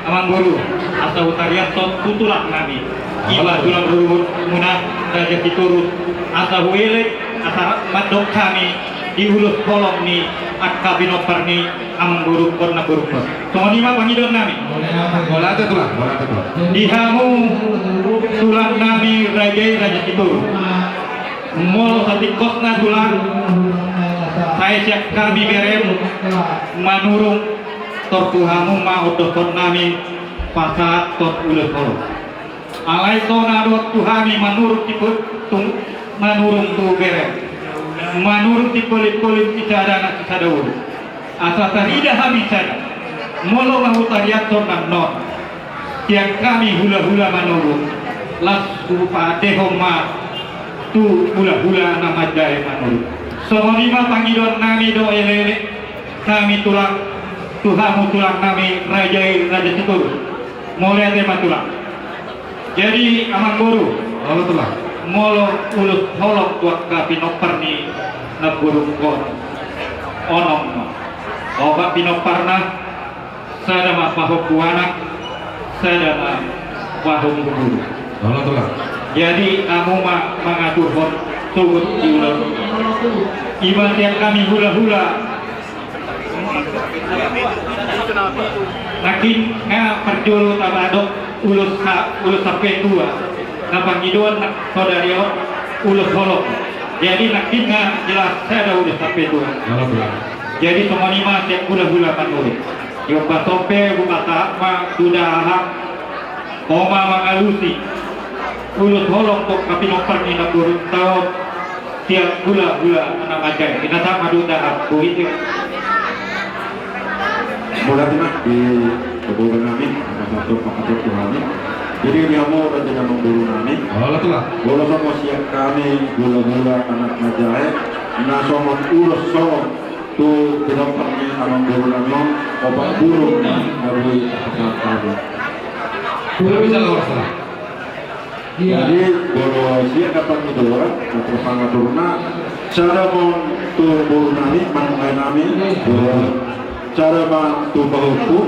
amangboru, asa hutariashon tu tulang nami, ima tulang ruhutmuna Raja Sitorus, asa huelek, asa mandok hami di ulos holong ni angka pinompar ni amangborungkon, namborungkon. Songon i ma pangidoan nami. Mauliate, Tulang, mauliate, Tulang. Di hamu tulang nami raja i, Raja Sitorus. Molo satingkosna, Tulang, sai sian hami berem manurung, tor tu hamu ma ondohon nami pasahathon ulos holong. Alai tona do tu hami manurung tu, tu, manurung tu berem, manurung sipolim-polim, sisada anak sisada boru. Asa tarida hami sada. Molo ma hutariashon annon, sian hami hulahula manurung, laos hupaatehon ma tu hulahula na manjae manurung. Songon i ma pangidoan nami dohot elekelek nami, Tulang, tu hamu tulang nami raja i, Raja Sitorus. Mauliate ma, Tulang. Jadi, amangboru, olo, Tulang, molo ulos holong tu angka pinompar ni namborungkon, onom ma. Opat pinomparna, sada ma pahompu anak, sada ma pahompu boru. Olo, Tulang. Jadi, hamu ma mangaturhon sogot di ulaon. Ima sian hami hulahula. Nangkin nga parjolo tadok ulos sa-, ulos sampe dua. Na pangidoan na saudari on ulos holong. Jadi nangkin nga jelas sada ulos sampe dua. Jadi songon i ma sian hulahula manurung. Di ombas on pe hupasahat ma tu dahahang. Ho ma mangalusi ulos holong tu angka pinompar ni namborunta on sian hulahula na manjae. Pinasahat ma tu dahahang. Bohit i. Mauliate ma di namboru nami, pasahathon, pasahathon tu hami. Jadi di hamu raja ni namboru nami. Olo, Tulang. Molo songon sian hami hulahula anak na jae, na songon ulos holong tu pinompar ni amangboru nami on, opat burung na boi tapasahat hami. Jadi molo sian na pangidoan, na pangaturna, sada ma on tu boru nami, manang lae nami, dua, sada ma tu pahompu,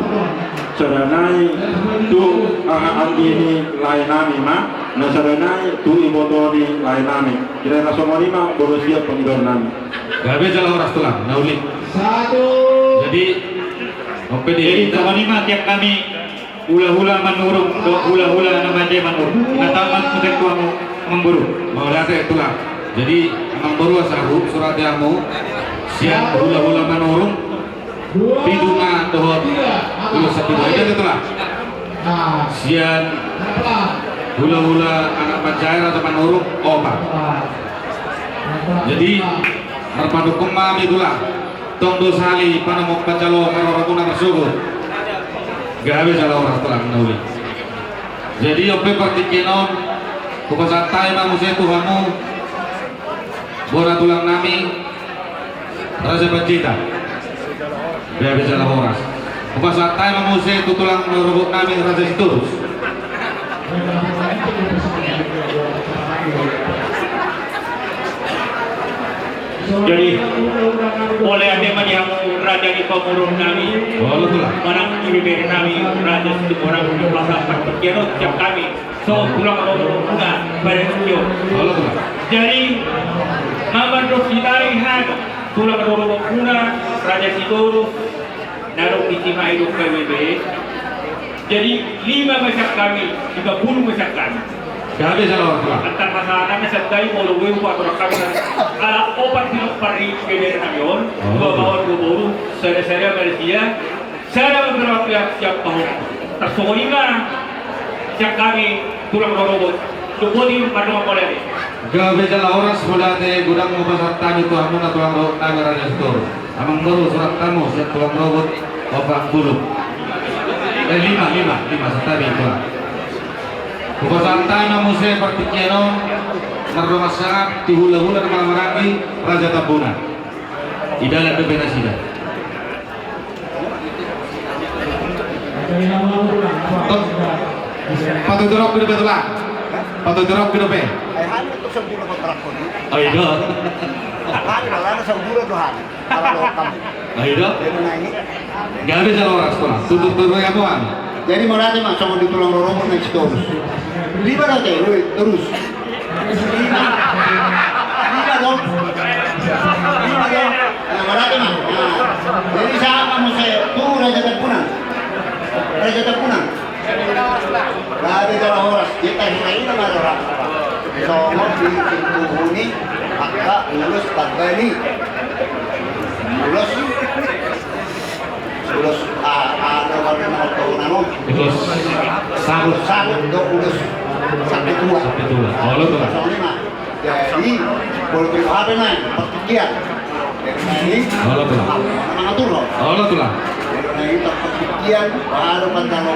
sada nai tu haha anggi ni lae nami ma, na sada nai tu iboto ni lae nami. Kira-kira songon i ma molo sian pangidoan nami. Gabe jala horas, Tulang, na uli. Satu. Jadi, oke, di, jadi, songon i ma sian hami hulahula manurung dohot hulahula na manjae manurung. Pinasahat ma tu hamu, amangboru. Mauliate, Tulang. Jadi, amangboru, asa husurati hamu sian hulahula manurung. Pitu ma dohot ulos sapitu. Ida, ida, tulang. Sian hulahula anak panjae Raja Manurung opat. Jadi marpandokhon ma hami, tulang. Tong do sahali panompak panjalo haroromuna marsogot. Gabe jala horas, tulang, na uli. Jadi on pe partingkian on hupasahat hami ma muse tu hamu bona tulang nami Raja Panjaitan. Gabe jala horas. Hupasahat hami ma muse tu tulang rorobot nami Raja Sitorus. Jadi, mauliate ma di hamu raja ni pamoruon nami. Olo, tulang. Manang ibebere nami Raja Situmorang, di masa partingkian on sian hami songon tulang rorobotmuna pada tingki on. Olo, tulang. Jadi, mamandok hita i hami tulang rorobotmuna Raja Sitorus, na adong di sima i do P B B. Jadi, lima ma sian hami, lima pulu ma sian hami. Gabe jala horas, tulang. Antar pasahatanna sian hami, molo boi hupatorang hami, ala opat pinompar ni ibebere nami on, dua baoa, dua boru, sada sada Malaysia, sada ma berapa siap pahom. Tarsongon i ma sian hami tulang rorobot. Dung boti mardongan mauliate. Gabe jala horas, mauliate godang ma hupasahat hami tu hamuna tulang rorobot nami Raja Sitorus. Amang boru, surat hamu sian tulang rorobot opat pulu. Eh, lima, lima, lima, santabi, tulang. Hupasahat hami ma muse partingkian on mardongan sangap tu hulahula na marhahamaranggi Raja Tambunan. Di dalan dope nasida. Tot. Patuturop dope, tulang. Patuturop dope. Oh, i do. Ayo do. Gabe jala horas, tulang. Tutur, tutur, ya, tulang. Jadi, mauliate ma songon di tulang rorobot na Sitorus. Lima do ate, lui, terus. Lima. Lima do. Lima do. Nah, mauliate ma. Nah. Jadi, sahat ma muse tu Raja Tambunan. Raja Tambunan. Gabe jala horas, di tahi na ina ma rora. Songon di pintu huni, angka ulos parbani. Ulos. Ulos, ah, ah, ada warna nama tahu nama. Ulos. Sabut. Sabut, do ulos. Sapitua. Sapitua. Oh, lo tuh. Songon i ma. Jadi, molo tu hape na partingkian. Jadi, olo, tulang. Mangatur, lo. Olo, tulang. Jadi, partingkian, baru panjalo,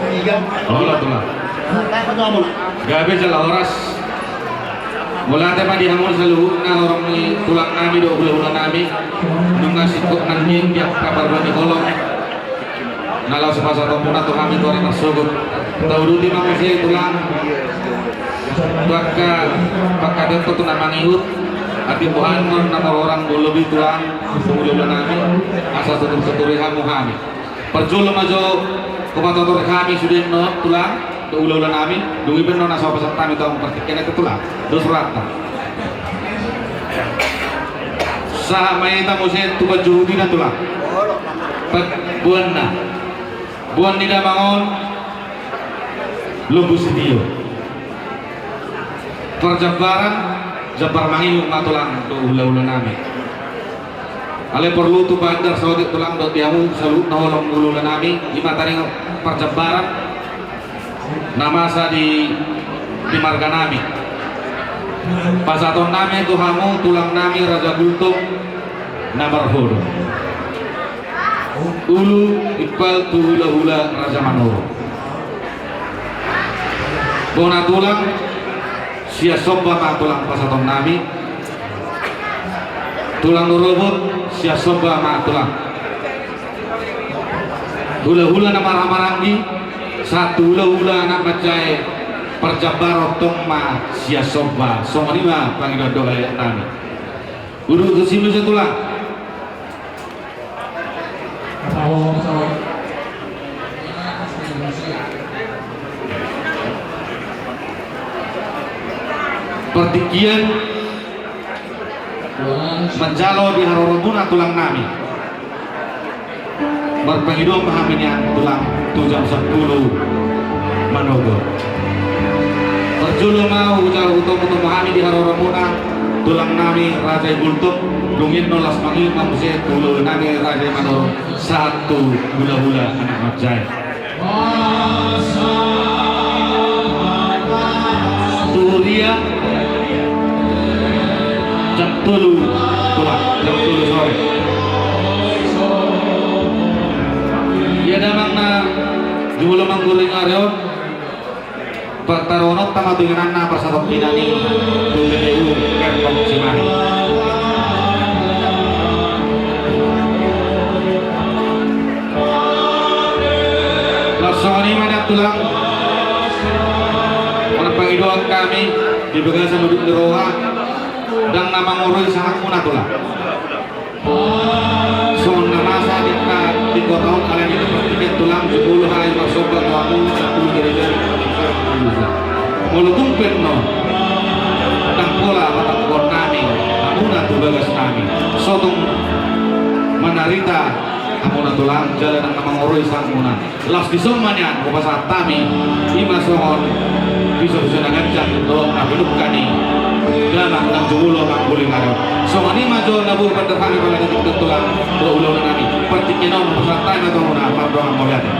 tiga. Olo, tulang. Nah, apa tuh, Amuna? Gabe jala horas. Mauliate ma di hamu saluhutna, horong ni tulang nami dohot hulahula nami. Nunga singkop nangkin di angka parbani holong na laho sipasahatonmuna tu hami tu ari marsogot. Tauduti ma muse, tulang, tu angka pangkataion tu na mangihut. Atik boha annon na marorang, molo di, tulang, tu hulahula nami, asa tutur-tuturi hamu hami. Parjolo ma jo hupatutur hami sude annon, tulang, tu hulahula nami. Dung i pe annon asa hupasahat hami tu hamu partingkian, ate, tulang. Dos rohanta. Sahat ma hita muse tu panjuhutina, tulang. Boanna, boan ni damang on, lombu sitio. Parjambaran, jambar mangihut ma, tulang, tu hulahula nami. Alai porlu tu paandar saotik, tulang, dohot di hamu saluhutna, holong ni hulahula nami, i ma taringot parjambaran na masa di, di marga nami. Pasahaton nami tu hamu tulang nami Raja Gultom na marhodong. Ulu impal tu hulahula Raja Manurung. Bona tulang, sian somba ma tulang pasahaton nami. Tulang rorobot, sian somba ma tulang. Hulahula na marhahamaranggi, sahat tu hulahula anak manjae, parjambaron tong ma sian somba. Songon i ma pangidoan dohot halilingon nami. Uduti tusi muse, tulang. Partingkian manjalo di haroromuna tulang nami. Marpangidoan ma hami nian, tulang, tu jam sampulu manogot. Parjolo ma hujalo, hutomu-tomu hami di haroromuna. Tulang nami Raja i Bultok, dung i annon laos mangihut ma muse tu hulahula nami Raja i Manurung, sahat tu hulahula anak manjae. Tu huria jam tolu, tulang, jam tolu sore. Ia damang na jumolo mangguru i ari on. Partaruhononta ma tu ingananna parsatongkinan i tu B T U Kertong Cimahi. Laos songon i ma nian tulang, marpangidoan hami di bagasan udut ni roha, ndang na mangorui sahatmuna tulang. Songon na masa di angka di kota on, alani na partingkian tulang, jumolo hami marsomba tu hamu, sampulu gereja di kota on. Molo tung pe annon ndang pola patangkuhon nami hamuna tu bagas nami, so tung manarita hamuna tulang, jala ndang na mangorui sahatmuna. Laos dison ma nian hupasahat hami, i ma songon piso-piso na ganjang dohot na pinungka ni damang na jumolo mangguru i ari on. Songon i ma jolo na boi pandok hami pala di tingki tulang dohot hulahula nami. Partingkian on hupasahat hami ma tu hamuna, mardongan mauliate.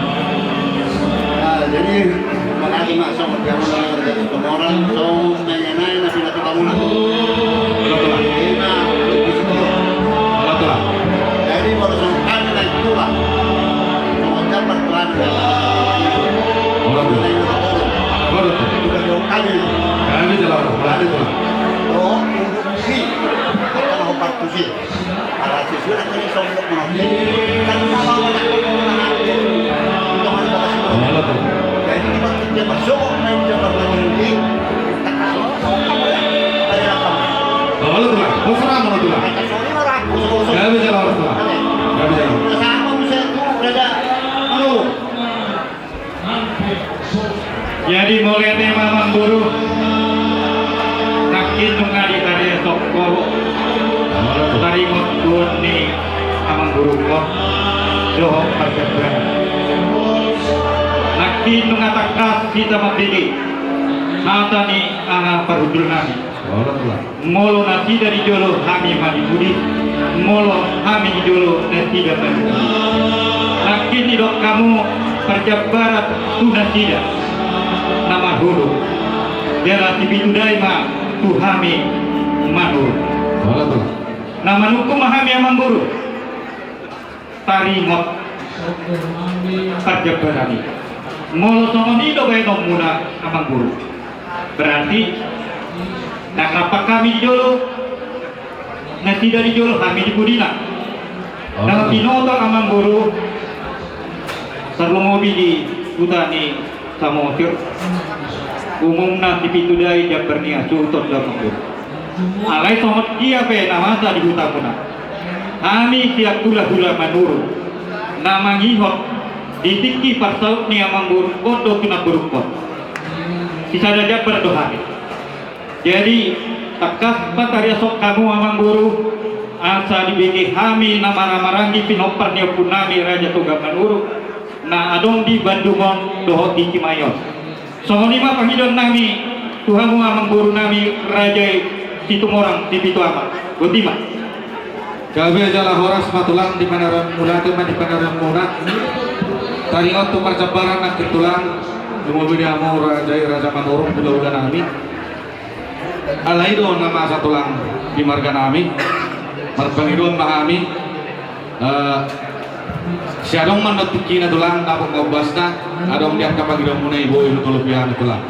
Nah, jadi, makasih ma songon di hamuna, jadi pengorang, songon mengenai na pinatupa muna. Olo tulang. Ima, lu di situ. Olo tulang. Jadi, molo songon hami na i tulang. Songon jambar tulang. Olo tulang. Olo tulang. Sudah dua kali. Kami jelas, berarti tulang. Oh, produksi. Akan opat tusi. Ala sisuna kini sombong mati. Kan sama anak mati. Untung ada bakas itu. Olo tulang. Jadi, di waktu dia masuk, main dia bermain di Olo tulang, terserah molo tulang. Nggak bisa lah, terserah. Nggak bisa lah. Jadi mauliate ma amangboru. Nangkin nunga ditariashon ho taringot tu on ni amangboru on dohot parjambaran. Nangkin nunga tangkas hita mambege hata ni aha parhundul nami. Olo tulang. Molo nasida di jolo hami ma di pudi, molo hami di jolo nasida ma di pudi. Nangkin didok hamu parjambaran tu nasida na marhundul. Jala sipitudai ma tu hami manurung. Olo tulang. Na manungkun ma hami amangboru. Taringot parjambaran i. Molo songon i do baenonmuna amangboru, berarti ndang rap hami di jolo nasida di jolo hami di pudina. Ndang binoto amangboru, tarlumobi di huta ni Samosir. Umumna sipitudai jambar ni hasuhuton do amangboru. Alai songon dia pe na masa di hutamuna, hami sian hulahula manurung na mangihut di tingki parsaut ni amangboru on dohot tu namboru on, sisada jambar do hami. Jadi tangkas ma tariashon hamu amangboru, asa dibege hami na maramaranggi pinompar ni ompu nami Raja Toga Manurung na adong di Bandung on dohot di Cimahi on. Songon i ma pangidoan nami tu hamu amangboru nami Raja i Situmorang Sipitu Ama. Boti ma. Gabe jala horas ma tulang, di panaron mula tu ma di panaron muna. Taringot tu parjambaran nangkin tulang, lumobi di hamu Raja i Raja Manurung, hulahula nami. Alai do na masa tulang di marga nami, marpangidoan ma hami. Eh, sai adong ma annon tingkina tulang, dapot ma umbasna, adong di angka pangidoanmuna i boi hutopi hami tulang.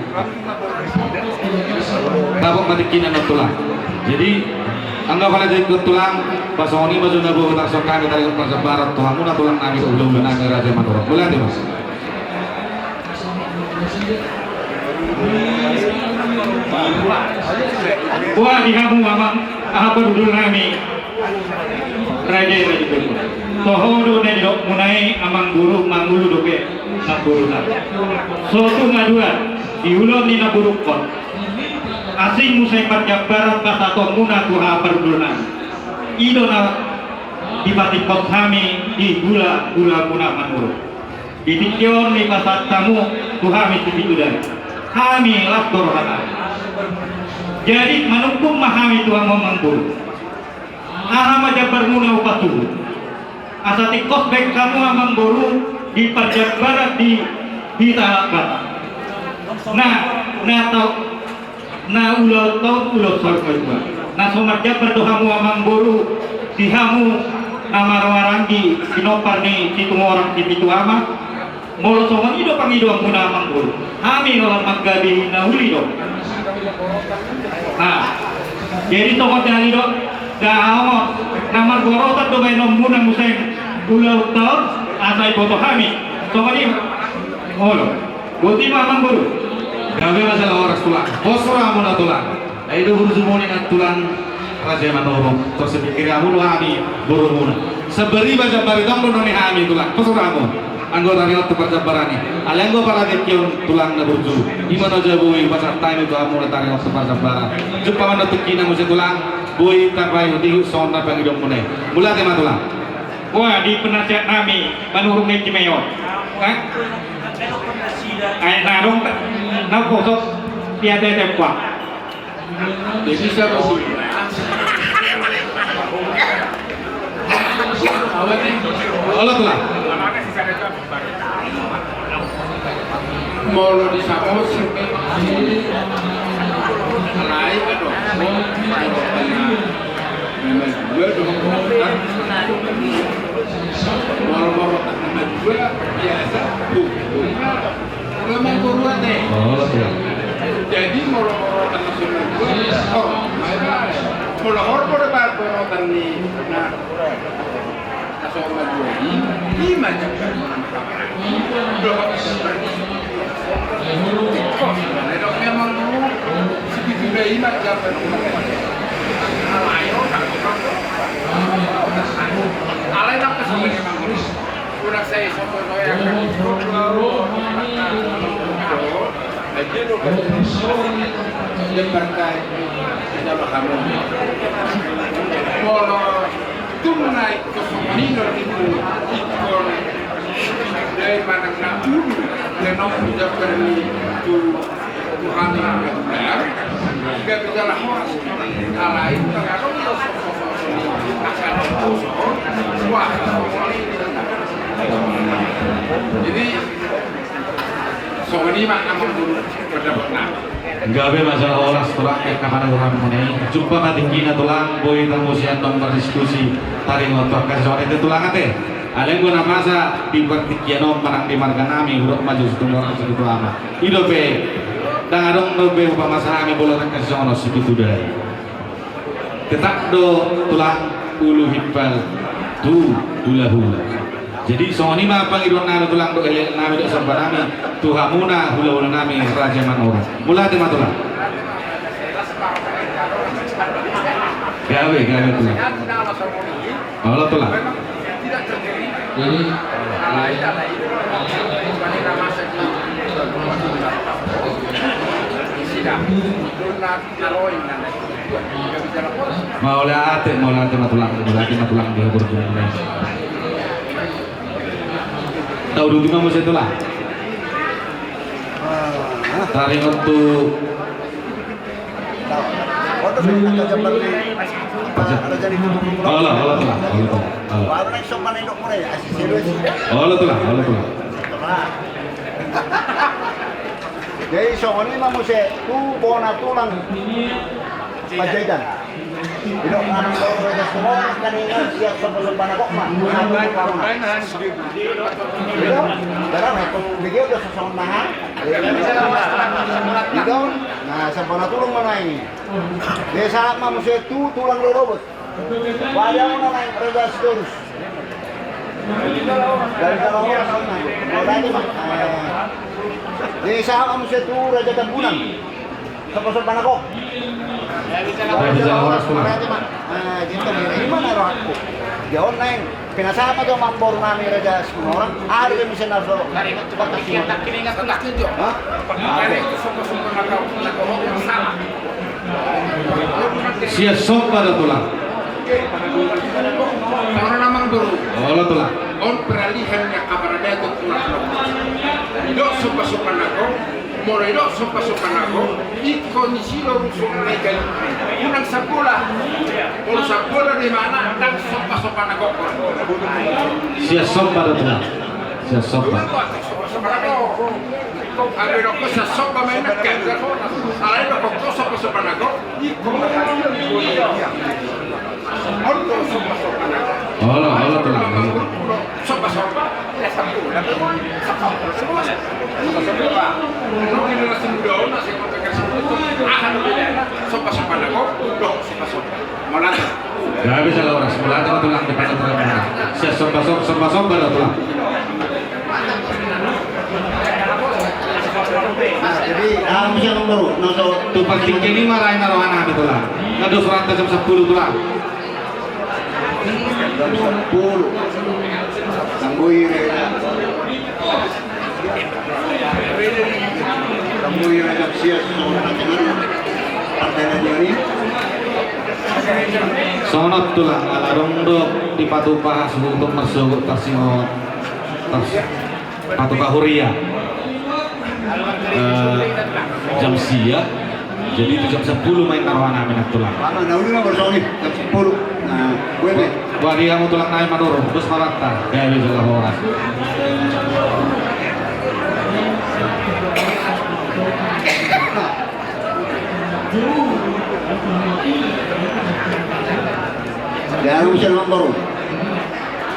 Dapot ma tingkina annon tulang. Jadi anggo pala tingki tulang, pas songon i ma jolo na boi hutarson hami taringot parjambaran tu hamuna tulang nami dohot hulahula nami Raja Manurung. Mauliate ma. Boha di hamu amang, aha parhundul nami Raja i Raja Boru. Toho do na nidokmuna i amangboru, mangolu dope namboruna. So tung adua di ulaon ni namborungkon, asing muse parjambaran pasahatonmuna tu aha parhundul nami. I do na dipatimbos hami di hulahula muna manurung. Di tingki on dipasahat hamu tu hami sipitudai. Hami las do rohanami. Jadi manungkun ma hami tu hamu amangboru. Aha ma jambarmuna hupatudu? Asa tingkos baen hamu amangboru di parjambaran di hita Batak. Na, na tau, na ulaon taon ulaon saur matua. Na so marjambar do hamu amangboru di hamu na marhahamaranggi pinompar ni Situmorang Sipitu Ama. Molo songon i do pangidoanmuna amangboru, hami holan manggabehi na uli do. Nah, jadi songon i do, da hamu na margorotan do baenonmuna muse ulaonta on, asa diboto hami. Songon i. Olo. Boti ma amangboru. Gabe ma jala horas tulang. Pos rohamuna tulang. Ai do burjumuna tulang Raja Manurung. Tor sipingkiri hamu do hami borumuna. Sabari baca baritong do nami hami tulang. Pos rohamu. Anggo taringot tu parjambaran i. Alai anggo pala tingki on tulang na burju. Ima na jaboi pasahat hami tu hamu na taringot tu parjambaran. Jumpa ma na tingkina muse tulang. Boi tapaihutihut songon na pangidoanmuna i. Mauliate ma tulang. Wah, di penasihat nami, Manurung na i Timeon. Hah? Ai, na dong, na posok, piate tempo. Jadi siapa sih? Halo, tulang. Molo di Samosir, alai adong, molo dua do, molo, molo dua biasa, bu, bu, memang guru ate. Oh, iya. Jadi molo, molo tengah sunan dua, oh, baik, baik. Molo horbo de baru, molo tani, nah, Molo tung naik ke Sumedang itu ikon dari mana nak dulu dan aku udah pergi tu Tuhan yang benar. Gak bisa lah horas. Alai terkadang akan kosong. Wah. Jadi songon i ma amang dulu pendapat nami. Gabe ma jala horas tulang, angka panguruan muna i. Jumpa ma tingkina tulang, boi tamusian dong berdiskusi. Taringot tu angka sisongon i ate tulang ate. Alai anggo na masa di partingkian on manang di marga nami, hudok ma jo Situmorang Sipitu Ama. I dope, ndang adong dope hupamasa hami bolon angka sisongon on Sipitu Dai. Tetap do tulang ulu himpal tu hulahula. Jadi songon i ma pangidoan nami tulang dohot elek nami dohot somba nami tu hamuna hulahula nami Raja Manurung. Mauliate ma tulang. Gabe, gabe tulang. Olo tulang. Jadi mauliate, mauliate ma tulang, mauliate ma tulang di haburjunan. Tauduti ma muse tulang. Taringot tu Olo, olo tulang, olo tulang, olo. Olo tulang, olo tulang. Jadi songon i ma muse tu bona tulang Panjaitan. Idok nang do regas tu mo kan ingat siap sebelum panakok ma. Idok, barang aku bege udah sosongan maha. Idok, nah sempana tulung mana ini. Desa ma muse tu tulang lorobot. Wayang na naik Raja Sitorus. Dari Kalawang sana. Mau tadi ma. Desa ma muse tu Raja Tambunan. Sapa sapa nako. Raja Sitorus. Nah, gitu. Di mana rohakku? Dia online. Pinasahat ma tu amangboru nami Raja Sitorus. Aha do bisa naso. Hah? Siap somba da tulang. Olo tulang. On peralihan ni angka paradaton tulang. Dok somba-somba nako. Molo i do somba-somba na gok, ingkon disi do rusuk na i, unang sambola. Molo sambola do imana, ndang somba-somba na gok. Sian somba do, Tulang. Sian somba. Somba-somba na gok. Anggo idok sian somba ma i, ndang gabe. Alai idok somba-somba na gok. Olo, olo, Tulang. Gabe jala horas, mauliate ma, Tulang, di panat. Sian somba, somba, somba do, Tulang. Jadi, ah, bisa nomor, nomor. Tu partingkian i ma rohanami, Tulang. Na dos rohanta jam sampulu, Tulang. Jam sampulu. Sambil ya. Sambil ya, jam sia, songon na, Tulang. Songon, Tulang, ala adong do dipatupa hasuhuton marsogot tarsingot, tars-, patupa huria. Eh, jam sia, jadi tu jam sampulu ma inna rohanami, Tulang. Mana, na uli ma bersoni, jam sampulu. Nah, gue nih. Wah, dia mau, Tulang, nai manurun, terus marata. Gabe jala horas. Ya, lu bisa nomor.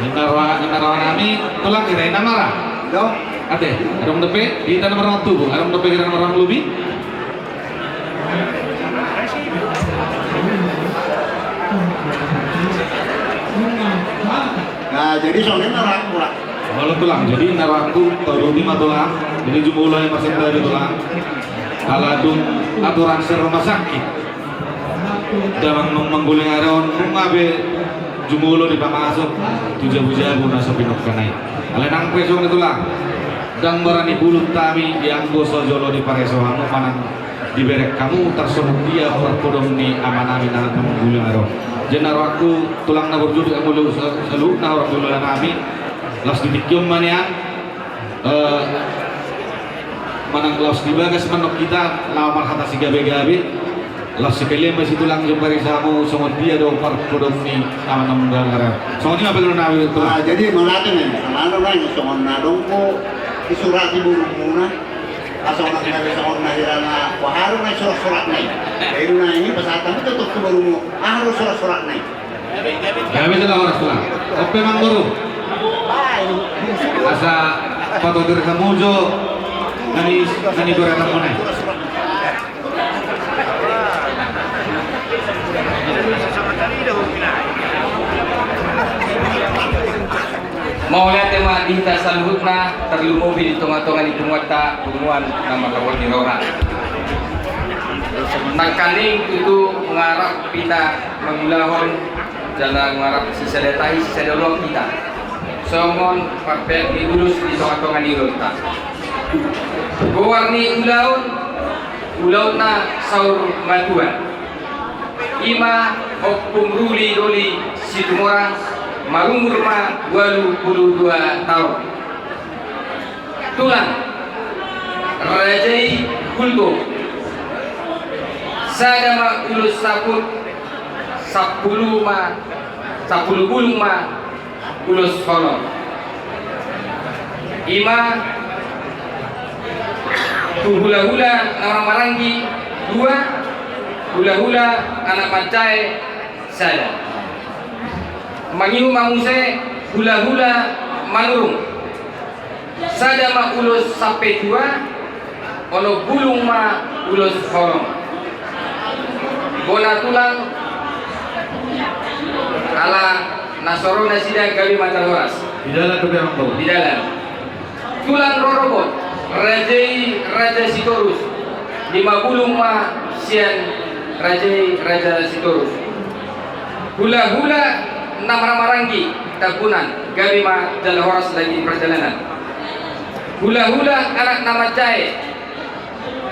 Inna roha, inna rohanami, Tulang, hira inna mara. Dong. Ate, adong dope, di tanah marang tubuh, adong dope hira marang lubi. Nah, jadi soalnya marang, Tulang. Olo, Tulang, jadi inna rohangku, tolu lima, Tulang. Jadi jumolo i marsendari, Tulang. Ala dung aturan si rumah sakit. Damang nunga mangguling ari on, nunga be jumolo dipamasuk tu jabu-jabu na so pinungka na i. Alai nang pe songon i, Tulang, ndang barani pulut hami, ianggo so jolo dipareso hamu manang diberek hamu tarsongon dia parpudom ni amanami na mangguling ari on. Jadi inna rohangku, Tulang, na burju di hamu saluhutna horong di ulaon nami, laos di tingki on ma nian. Eh, manang laos di bagas ma annon hita laho marhata sigabe-gabe, laos sekalian ma si Tulang jo pareso hamu songon dia do parpudom ni amanami na mangguling ari on. Songon i ma pangidoan nami, Tulang. Ah, jadi mauliate ma, mauliate ma, songon na adong husurati borumuna, asa unang gabe songon na hira na paharu na i surat-suratna i. Jadi na i pasahat hamu tu borumu, aha do surat-suratna i. Gabe jala horas, Tulang. On pe, Amangboru. Asa patotir hamu jo na ni, na nigoratanmuna i. Mauliate ma di hita saluhutna, tarlumobi di tonga-tonga ni punguanta, punguan na marhabot ni roha. Nangkaning tutu nunga rap hita mangulahon jala nunga rap sisada tahi sisada uluan hita songon parpeak ni ulos di tonga-tonga ni ulaonta. Goar ni ulaon, ulaonna saur matua. I ma Ompung Ruli Doli Situmorang, marumur ma ualu pulu dua taon. Tulang, raja i hulbo. Sada ma ulos saput, sampulu ma, sampulu bulung ma ulos holong. I ma tu hulahula na marhahamaranggi dua, hulahula anak manjae sada. Mangihut ma muse hulahula Manurung. Sada ma ulos sampe tua, onom bulung ma ulos holong. Bona, Tulang, ala na so ro nasida gabe ma jala horas. Di dalan dope, Amangboru. Di dalan. Tulang rorobot, raja i Raja Sitorus, lima bulung ma sian raja i Raja Sitorus. Hulahula na marhahamaranggi Tambunan, gabe ma jala horas lagi di parjalanan. Hulahula anak na manjae,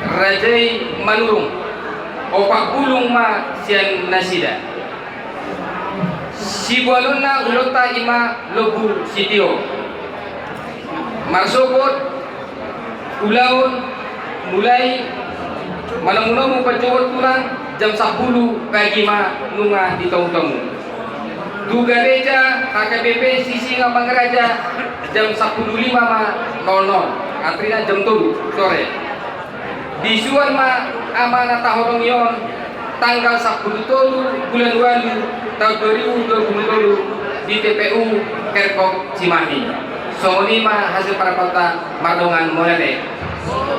raja i Manurung, opat bulung ma sian nasida. Siboanonna ulaonta i ma Lombu Sitio. Marsogot ulaon Mulai manomunomu panjouon tulang jam sampulu pagi ma nunga di tomutomu. Tu gareja H K B P Sisinga Mangaraja jam sampulu lima ma nol nol, artina jam tolu sore. Disuan ma ama na tahorong i on tanggal sampulu tolu bulan ualu taon dua ribu dua pulu tolu di T P U Kerkop Cimahi. Songon i ma hasil parapatna mardongan mauliate.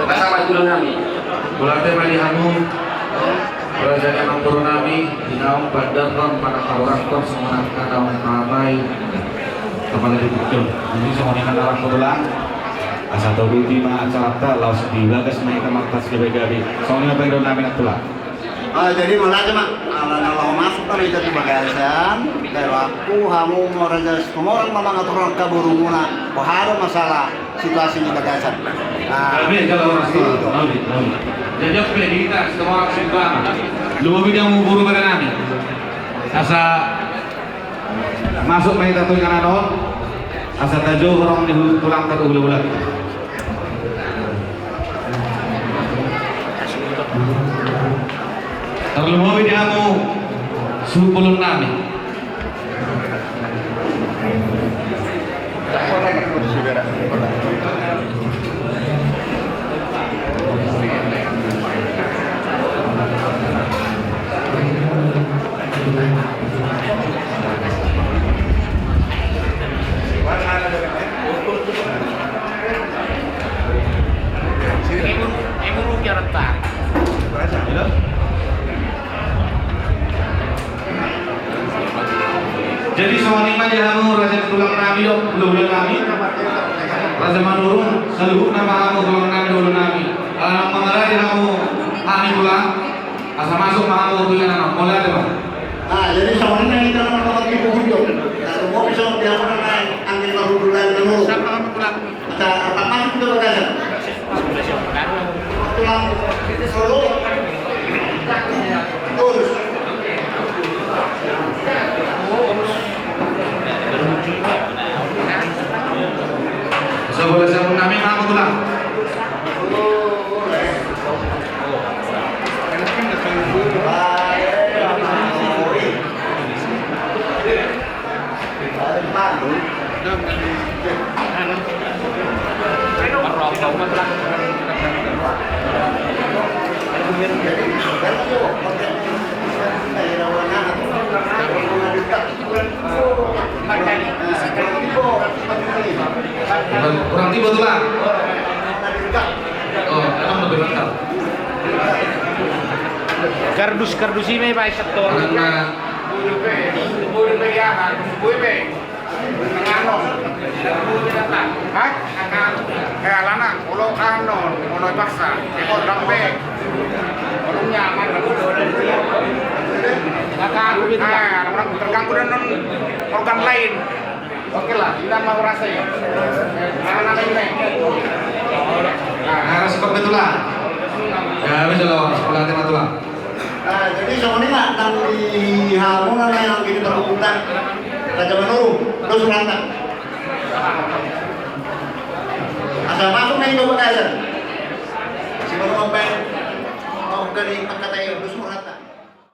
Masa ma tulang nami. Mauliate ma di hamu raja ni amangboru nami, di naung pandarhon manang pahurangkon songon angka naung mamai kepala di Bukjong. Jadi songon i ma na laho tulang. Asa tauduti ma acaranta laos di bagas ma hita martas gabe-gabe. Songon i ma pangidoan nami na tulang. Ah, jadi mauliate ma, ala na laho masuk ma hita tu bagasan, daerahku hamu ma raja Situmorang ma mangaturhon angka borumuna, boha do masalah situasi di bagasan. Ah, gabe jala horas tulang. Jadi pe di hita Situmorang Situmorang. Lumobi di hamu boru bere nami. Asa masuk ma hita tu inganan on, asa tajou horong ni tulangta tu hulahula. Tarlumobi di hamu suhut bolon nami. Jadi songon i ma di hamu raja ni tulang nami dohot hulahula nami, raja Manurung, saluhutna ma hamu tulang nami, hulahula nami. Ala naung mangarade hamu hami tulang, asa masuk ma hamu tu inganan on, mauliate ma. Ah, jadi songon i ma hita na marhata di puhun jo. Asa mau bisa dia mana naik angin marhudul lain dulu. Sama hamu tulang. Asa apa masuk tu bagasan. Tulang solo. Terus. Asa bolas hamu nami ma hamu tulang. Kurang tiba tulang. Oh, emang lebih mantap. Kardus-kardus i ma i paeset tu. Karena Hah? Eh, alana, olo kanon, olo paksa. Eko dampe. Olo nyaman. Kakak, eh, orang terganggu dengan organ lain. Oke lah, kita mau rasa ya. Anak-anak ini. Nah, harus seperti itulah. Ya, wis lo, sekolah tema tulang. Ah, jadi songon i ma nang di hamu na naeng di parhutang Raja Manurung, dos ranta. Asa masuk na i do bagasan. Si Manurung pe, mau gani pakatai dos.